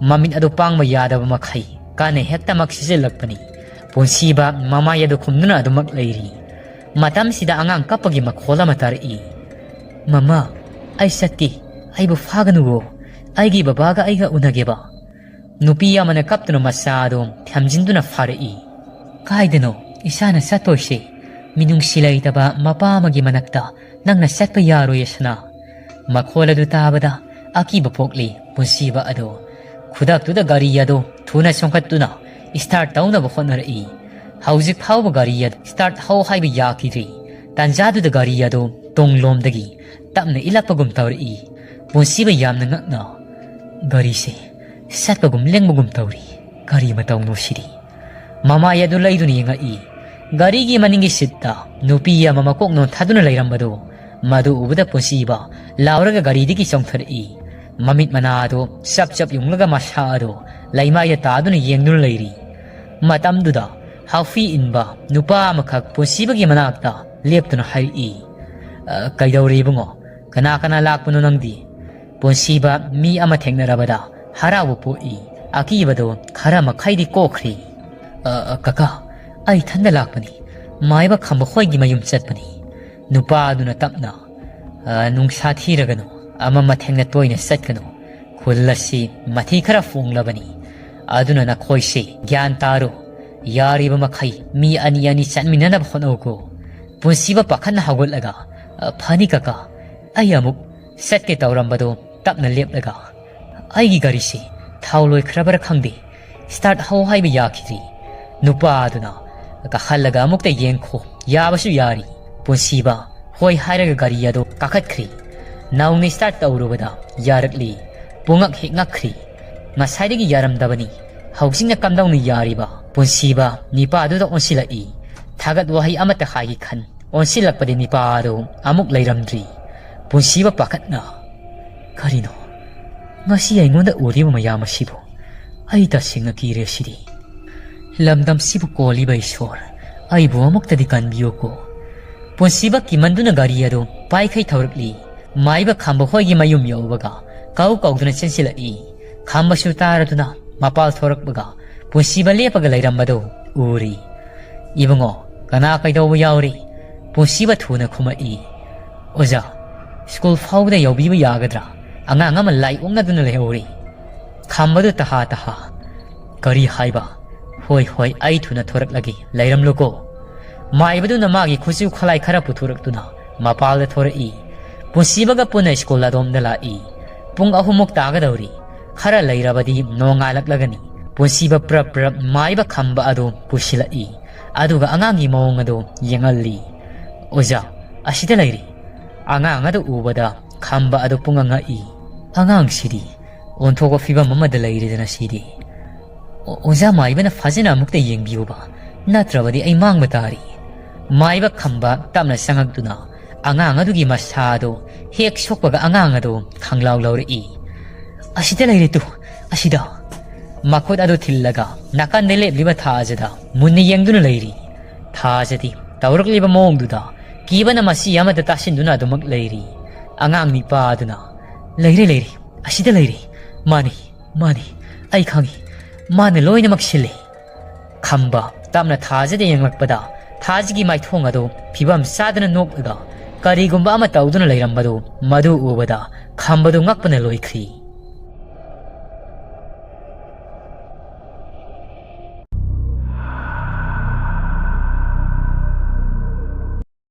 ꯃꯃꯤꯠ ꯑꯗꯨ ꯄꯥꯡꯕ ꯌꯥꯗꯕ ꯃꯈꯩ ꯀꯥꯟꯅ ꯍꯦꯛꯇꯃꯛ ꯁꯤꯖꯤꯜꯂꯛꯄꯅꯤ꯫ ꯄꯨꯟꯁꯤꯕ ꯃꯃꯥꯏ ꯑꯗꯨ ꯈꯨꯝꯗꯨꯅ ꯑꯗꯨꯃꯛ ꯂꯩꯔꯤ꯫ ꯃꯇꯝꯁꯤꯗ ꯑꯉꯥꯡ ꯀꯞꯄꯒꯤ ꯃꯈꯣꯜ ꯑꯃ ꯇꯥꯔꯛꯏ꯫ "ꯃꯃꯥ, ꯑꯩ ꯆꯠꯀꯦ꯫ ꯑꯩꯕꯨ ꯐꯥꯒꯅꯨꯋꯣ꯫ ꯑꯩꯒꯤ ꯕꯕꯥꯒ ꯑꯩꯒ ꯎꯅꯒꯦꯕ꯫" ꯅꯨꯄꯤ ꯑꯃꯅ ꯀꯞꯇꯨꯅ ꯃꯆꯥ ꯑꯗꯨ ꯊꯝꯖꯤꯟꯗꯨꯅ ꯐꯥꯔꯛꯏ꯫ "ꯀꯥꯏꯗꯅꯣ ꯏꯆꯥꯅ ꯆꯠꯇꯣꯏꯁꯦ? ꯃꯤꯅꯨꯡꯁꯤ ꯂꯩꯇꯕ ꯃꯄꯥ ꯑꯃꯒꯤ ꯃꯅꯥꯛꯇ ꯅꯪꯅ ꯆꯠꯄ ꯌꯥꯔꯣꯏꯌꯦ ꯁꯅꯥ꯫" ꯃꯈꯣꯜ ꯑꯗꯨ ꯇꯥꯕꯗ ꯑꯀꯤꯕ ꯄꯣꯛꯂꯤ ꯄꯨꯟꯁꯤꯕ ꯑꯗꯣ꯫ ꯈꯨꯗꯛꯇꯨꯗ ꯒꯥꯔꯤ ꯑꯗꯨ ꯊꯨꯅ ꯆꯣꯡꯈꯠꯇꯨꯅ start ꯇꯧꯅꯕ ꯍꯣꯠꯅꯔꯛꯏ꯫ ꯍꯧꯖꯤꯛ ꯐꯥꯎꯕ ꯒꯥꯔꯤ ꯑꯗꯨ start ꯍꯧ ꯍꯥꯏꯕ ꯌꯥꯈꯤꯗ꯭ꯔꯤ꯫ ꯇꯥꯟꯖꯥꯗꯨꯗ ꯒꯥꯔꯤ ꯑꯗꯨ ꯇꯨꯡꯂꯣꯝꯗꯒꯤ ꯇꯞꯅ ꯏꯜꯂꯛꯄꯒꯨꯝ ꯇꯧꯔꯛꯏ꯫ ꯄꯨꯟꯁꯤꯕ ꯌꯥꯝꯅ ꯉꯛꯅ ꯒꯥꯔꯤꯁꯦ ꯆꯠꯄꯒꯨꯝ ꯂꯦꯡꯕꯒꯨꯝ ꯇꯧꯔꯤ꯫ ꯀꯔꯤ ꯃꯇꯧꯅꯣ ꯁꯤꯗꯤ? ꯃꯃꯥꯏ ꯑꯗꯨ ꯂꯩꯗꯨꯅ ꯌꯦꯡꯉꯛꯏ꯫ ꯒꯥꯔꯤꯒꯤ ꯃꯅꯤꯡꯒꯤ ꯁꯤꯠꯇ ꯅꯨꯄꯤ ꯑꯃ ꯃꯀꯣꯛ ꯅꯣꯟꯊꯗꯨꯅ ꯂꯩꯔꯝꯕꯗꯨ, ꯃꯗꯨ ꯎꯕꯗ ꯄꯨꯟꯁꯤꯕ ꯂꯥꯎꯔꯒ ꯒꯥꯔꯤꯗꯒꯤ ꯆꯣꯡꯊꯔꯛꯏ꯫ ꯃꯃꯤꯠ ꯃꯅꯥ ꯑꯗꯨ ꯆꯞ ꯆꯞ ꯌꯨꯡꯂꯒ ꯃꯁꯥ ꯑꯗꯨ ꯂꯩꯃꯥꯏꯗ ꯇꯥꯗꯨꯅ ꯌꯦꯡꯗꯨꯅ ꯂꯩꯔꯤ꯫ ꯃꯇꯝꯗꯨꯗ ꯍꯥꯎꯐꯤ ꯏꯟꯕ ꯅꯨꯄꯥ ꯑꯃꯈꯛ ꯄꯨꯟꯁꯤꯕꯒꯤ ꯃꯅꯥꯛꯇ ꯂꯦꯞꯇꯨꯅ ꯍꯥꯏꯔꯛꯏ, "ꯑ, ꯀꯩꯗꯧꯔꯤ ꯏꯕꯨꯡꯉꯣ? ꯀꯅꯥ ꯀꯅꯥ ꯂꯥꯛꯄꯅꯣ ꯅꯪꯗꯤ?" ꯄꯨꯟꯁꯤꯕ ꯃꯤ ꯑꯃ ꯊꯦꯡꯅꯔꯕꯗ ꯍꯔꯥꯎꯕ ꯄꯣꯛꯏ꯫ ꯑꯀꯤꯕꯗꯣ ꯈꯔ ꯃꯈꯩꯗꯤ ꯀꯣꯛꯈ꯭ꯔꯤ꯫ "ꯑ, ꯑ, ꯀꯀꯥ, ꯑꯩ ꯏꯊꯟꯗ ꯂꯥꯛꯄꯅꯤ꯫ ꯃꯥꯏꯕ ꯈꯝꯕ ꯍꯣꯏꯒꯤ ꯃꯌꯨꯝ ꯆꯠꯄꯅꯤ꯫" ꯅꯨꯄꯥ ꯑꯗꯨꯅ ꯇꯞꯅ, "ꯑ, ꯅꯨꯡꯁꯥ ꯊꯤꯔꯒꯅꯨ, ꯑꯃ ꯃꯊꯦꯡꯅ ꯇꯣꯏꯅ ꯆꯠꯀꯅꯨ꯫ ꯈꯨꯜ ꯑꯁꯤ ꯃꯊꯤ ꯈꯔ ꯐꯣꯡꯂꯕꯅꯤ꯫ ꯑꯗꯨꯅ ꯅꯈꯣꯏꯁꯤ ꯒ꯭ꯌꯥꯟ ꯇꯥꯔꯣ꯫ ꯌꯥꯔꯤꯕ ꯃꯈꯩ ꯃꯤ ꯑꯅꯤ ꯑꯅꯤ ꯆꯠꯃꯤꯟꯅꯅꯕ ꯍꯣꯠꯅꯧꯀꯣ꯫" ꯄꯨꯟꯁꯤꯕ ꯄꯥꯈꯠꯅ ꯍꯧꯒꯠꯂꯒ, "ꯑ, ꯐꯅꯤ ꯀꯀꯥ, ꯑꯩ ꯑꯃꯨꯛ ꯆꯠꯀꯦ ꯇꯧꯔꯝꯕꯗꯣ ꯇꯞꯅ ꯂꯦꯞꯂꯒ, ꯑꯩꯒꯤ ꯒꯥꯔꯤꯁꯤ ꯊꯥꯎ ꯂꯣꯏꯈ꯭ꯔꯕꯔꯥ ꯈꯪꯗꯦ, ꯁ꯭ꯇꯥꯔꯠ ꯍꯧ ꯍꯥꯏꯕ ꯌꯥꯈꯤꯗ꯭ꯔꯤ꯫" ꯅꯨꯄꯥ ꯑꯗꯨꯅ, "ꯀꯥꯈꯠꯂꯒ ꯑꯃꯨꯛꯇ ꯌꯦꯡꯈꯣ, ꯌꯥꯕꯁꯨ ꯌꯥꯔꯤ꯫" ꯄꯨꯟꯁꯤꯕ ꯍꯣꯏ ꯍꯥꯏꯔꯒ ꯒꯥꯔꯤ ꯑꯗꯨ ꯀꯥꯈꯠꯈ꯭ꯔꯤ꯫ ꯅꯧꯅ ꯁ꯭ꯇꯥꯔꯠ ꯇꯧꯔꯨꯕꯗ ꯌꯥꯔꯛꯂꯤ꯫ ꯄꯨꯡꯉꯛ ꯍꯦꯛ ꯉꯛꯈ꯭ꯔꯤ꯫ ꯉꯁꯥꯏꯗꯒꯤ ꯌꯥꯔꯝꯗꯕꯅꯤ, ꯍꯧꯖꯤꯛꯅ ꯀꯝꯗꯧꯅ ꯌꯥꯔꯤꯕ? ꯄꯨꯟꯁꯤꯕ ꯅꯤꯄꯥꯗꯨꯗ ꯑꯣꯟꯁꯤꯜꯂꯛꯏ꯫ ꯊꯥꯒꯠ ꯋꯥꯍꯩ ꯑꯃꯠꯇ ꯍꯥꯏꯒꯦ ꯈꯟ ꯑꯣꯟꯁꯤꯜꯂꯛꯄꯗꯤ ꯅꯤꯄꯥ ꯑꯗꯨ ꯑꯃꯨꯛ ꯂꯩꯔꯝꯗ꯭ꯔꯤ꯫ ꯄꯨꯟꯁꯤꯕ ꯄꯥꯈꯠꯅ, "ꯀꯔꯤꯅꯣ ꯉꯁꯤ ꯑꯩꯉꯣꯟꯗ ꯎꯔꯤꯕ ꯃꯌꯥꯝ ꯑꯁꯤꯕꯨ? ꯑꯩ ꯇꯁꯦꯡꯅ ꯀꯤꯔꯦ ꯁꯤꯗꯤ꯫ ꯂꯝꯗꯝꯁꯤꯕꯨ ꯀꯣꯜꯂꯤꯕ ꯏꯁꯣꯔ, ꯑꯩꯕꯨ ꯑꯃꯨꯛꯇꯗꯤ ꯀꯟꯕꯤꯌꯨꯀꯣ꯫" ꯄꯨꯟꯁꯤꯕ ꯀꯤꯃꯟꯗꯨꯅ ꯒꯥꯔꯤ ꯑꯗꯨ ꯄꯥꯏꯈꯩ ꯊꯧꯔꯛꯂꯤ꯫ ꯃꯥꯏꯕ ꯈꯝꯕ ꯍꯣꯏꯒꯤ ꯃꯌꯨꯝ ꯌꯧꯕꯒ ꯀꯧ ꯀꯧꯗꯨꯅ ꯆꯦꯟꯁꯤꯜꯂꯛꯏ꯫ ꯈꯝꯕꯁꯨ ꯇꯥꯔꯗꯨꯅ ꯃꯄꯥꯜ ꯊꯣꯔꯛꯄꯒ ꯄꯨꯟꯁꯤꯕ ꯂꯦꯞꯄꯒ ꯂꯩꯔꯝꯕꯗꯨ ꯎꯔꯤ꯫ "ꯏꯕꯨꯡꯉꯣ, ꯀꯅꯥ ꯀꯩꯗꯧꯕ ꯌꯥꯎꯔꯤ?" ꯄꯨꯟꯁꯤꯕ ꯊꯨꯅ ꯈꯨꯝꯃꯛꯏ꯫ "ꯑꯣꯖꯥ, ꯁ꯭ꯀꯨꯜ ꯐꯥꯎꯕꯗ ꯌꯧꯕꯤꯕ ꯌꯥꯒꯗ꯭ꯔꯥ? ꯑꯉꯥꯡ ꯑꯃ ꯂꯥꯏ ꯑꯣꯛꯅꯗꯨꯅ ꯂꯩꯍꯧꯔꯤ꯫" ꯈꯝꯕꯗꯨ ꯇꯍꯥ ꯇꯍꯥ, "ꯀꯔꯤ ꯍꯥꯏꯕ? ꯍꯣꯏ, ꯍꯣꯏ, ꯑꯩ ꯊꯨꯅ ꯊꯣꯔꯛꯂꯒꯦ, ꯂꯩꯔꯝꯂꯨꯀꯣ꯫" ꯃꯥꯏꯕꯗꯨꯅ ꯃꯥꯒꯤ ꯈꯨꯠꯁꯨ ꯈꯨꯠꯂꯥꯏ ꯈꯔ ꯄꯨꯊꯣꯔꯛꯇꯨꯅ ꯃꯄꯥꯜꯗ ꯊꯣꯔꯛꯏ꯫ ꯄꯨꯟꯁꯤꯕꯒ ꯄꯨꯟꯅ ꯁ꯭ꯀꯨꯜ ꯑꯗꯣꯝꯗ ꯂꯥꯛꯏ꯫ ꯄꯨꯡ ꯑꯍꯨꯝꯃꯨꯛ ꯇꯥꯒꯗꯧꯔꯤ꯫ ꯈꯔ ꯂꯩꯔꯕꯗꯤ ꯅꯣꯡꯉꯥꯜꯂꯛꯂꯒꯅꯤ꯫ ꯄꯨꯟꯁꯤꯕ ꯄ꯭ꯔꯞ ꯄ꯭ꯔꯞ ꯃꯥꯏꯕ ꯈꯝꯕ ꯑꯗꯨ ꯄꯨꯁꯤꯜꯂꯛꯏ꯫ ꯑꯗꯨꯒ ꯑꯉꯥꯡꯒꯤ ꯃꯑꯣꯡ ꯑꯗꯨ ꯌꯦꯡꯍꯜꯂꯤ꯫ "ꯑꯣꯖꯥ, ꯑꯁꯤꯗ ꯂꯩꯔꯤ꯫" ꯑꯉꯥꯡ ꯑꯗꯨ ꯎꯕꯗ ꯈꯝꯕ ꯑꯗꯨ ꯄꯨꯡꯉꯛ ꯉꯛꯏ꯫ "ꯑꯉꯥꯡꯁꯤꯗꯤ ꯑꯣꯟꯊꯣꯛꯄ ꯐꯤꯕꯝ ꯑꯃꯗ ꯂꯩꯔꯦꯗꯅ ꯁꯤꯗꯤ꯫ ꯑꯣ-, ꯑꯣꯖꯥ ꯃꯥꯏꯕꯅ ꯐꯖꯅ ꯑꯃꯨꯛꯇ ꯌꯦꯡꯕꯤꯌꯨꯕ, ꯅꯠꯇ꯭ꯔꯕꯗꯤ ꯑꯩ ꯃꯥꯡꯕ ꯇꯥꯔꯤ꯫" ꯃꯥꯏꯕ ꯈꯝꯕ ꯇꯞꯅ ꯆꯪꯉꯛꯇꯨꯅ ꯑꯉꯥꯡ ꯑꯗꯨꯒꯤ ꯃꯁꯥ ꯑꯗꯨ ꯍꯦꯛ ꯁꯣꯛꯄꯒ ꯑꯉꯥꯡ ꯑꯗꯨ ꯈꯪꯂꯥꯎ ꯂꯧꯔꯛꯏ꯫ "ꯑꯁꯤꯗ ꯂꯩꯔꯦ ꯇꯨ, ꯑꯁꯤꯗ꯫" ꯃꯈꯨꯠ ꯑꯗꯨ ꯊꯤꯜꯂꯒ ꯅꯥꯀꯟꯗ ꯂꯦꯞꯂꯤꯕ ꯊꯥꯖꯗ ꯃꯨꯟꯅ ꯌꯦꯡꯗꯨꯅ ꯂꯩꯔꯤ꯫ ꯊꯥꯖꯗꯤ ꯇꯧꯔꯛꯂꯤꯕ ꯃꯑꯣꯡꯗꯨꯗ ꯀꯤꯕꯅ ꯃꯁꯤ ꯑꯃꯗ ꯇꯥꯁꯤꯟꯗꯨꯅ ꯑꯗꯨꯃꯛ ꯂꯩꯔꯤ꯫ ꯑꯉꯥꯡ ꯅꯤꯄꯥ ꯑꯗꯨꯅ, "ꯂꯩꯔꯦ, ꯂꯩꯔꯦ, ꯑꯁꯤꯗ ꯂꯩꯔꯦ꯫ ꯃꯥꯅꯤ, ꯃꯥꯅꯤ, ꯑꯩ ꯈꯪꯏ꯫ ꯃꯥꯅ ꯂꯣꯏꯅꯃꯛ ꯁꯤꯜꯂꯤ꯫" ꯈꯝꯕ ꯇꯞꯅ ꯊꯥꯖꯗ ꯌꯦꯡꯂꯛꯄꯗ, ꯊꯥꯖꯒꯤ ꯃꯥꯏꯊꯣꯡ ꯑꯗꯨ ꯐꯤꯕꯝ ꯆꯥꯗꯅ ꯅꯣꯛꯂꯒ ꯀꯔꯤꯒꯨꯝꯕ ꯑꯃ ꯇꯧꯗꯨꯅ ꯂꯩꯔꯝꯕꯗꯨ, ꯃꯗꯨ ꯎꯕꯗ ꯈꯝꯕꯗꯨ ꯉꯛꯄꯅ ꯂꯣꯏꯈ꯭ꯔꯤ꯫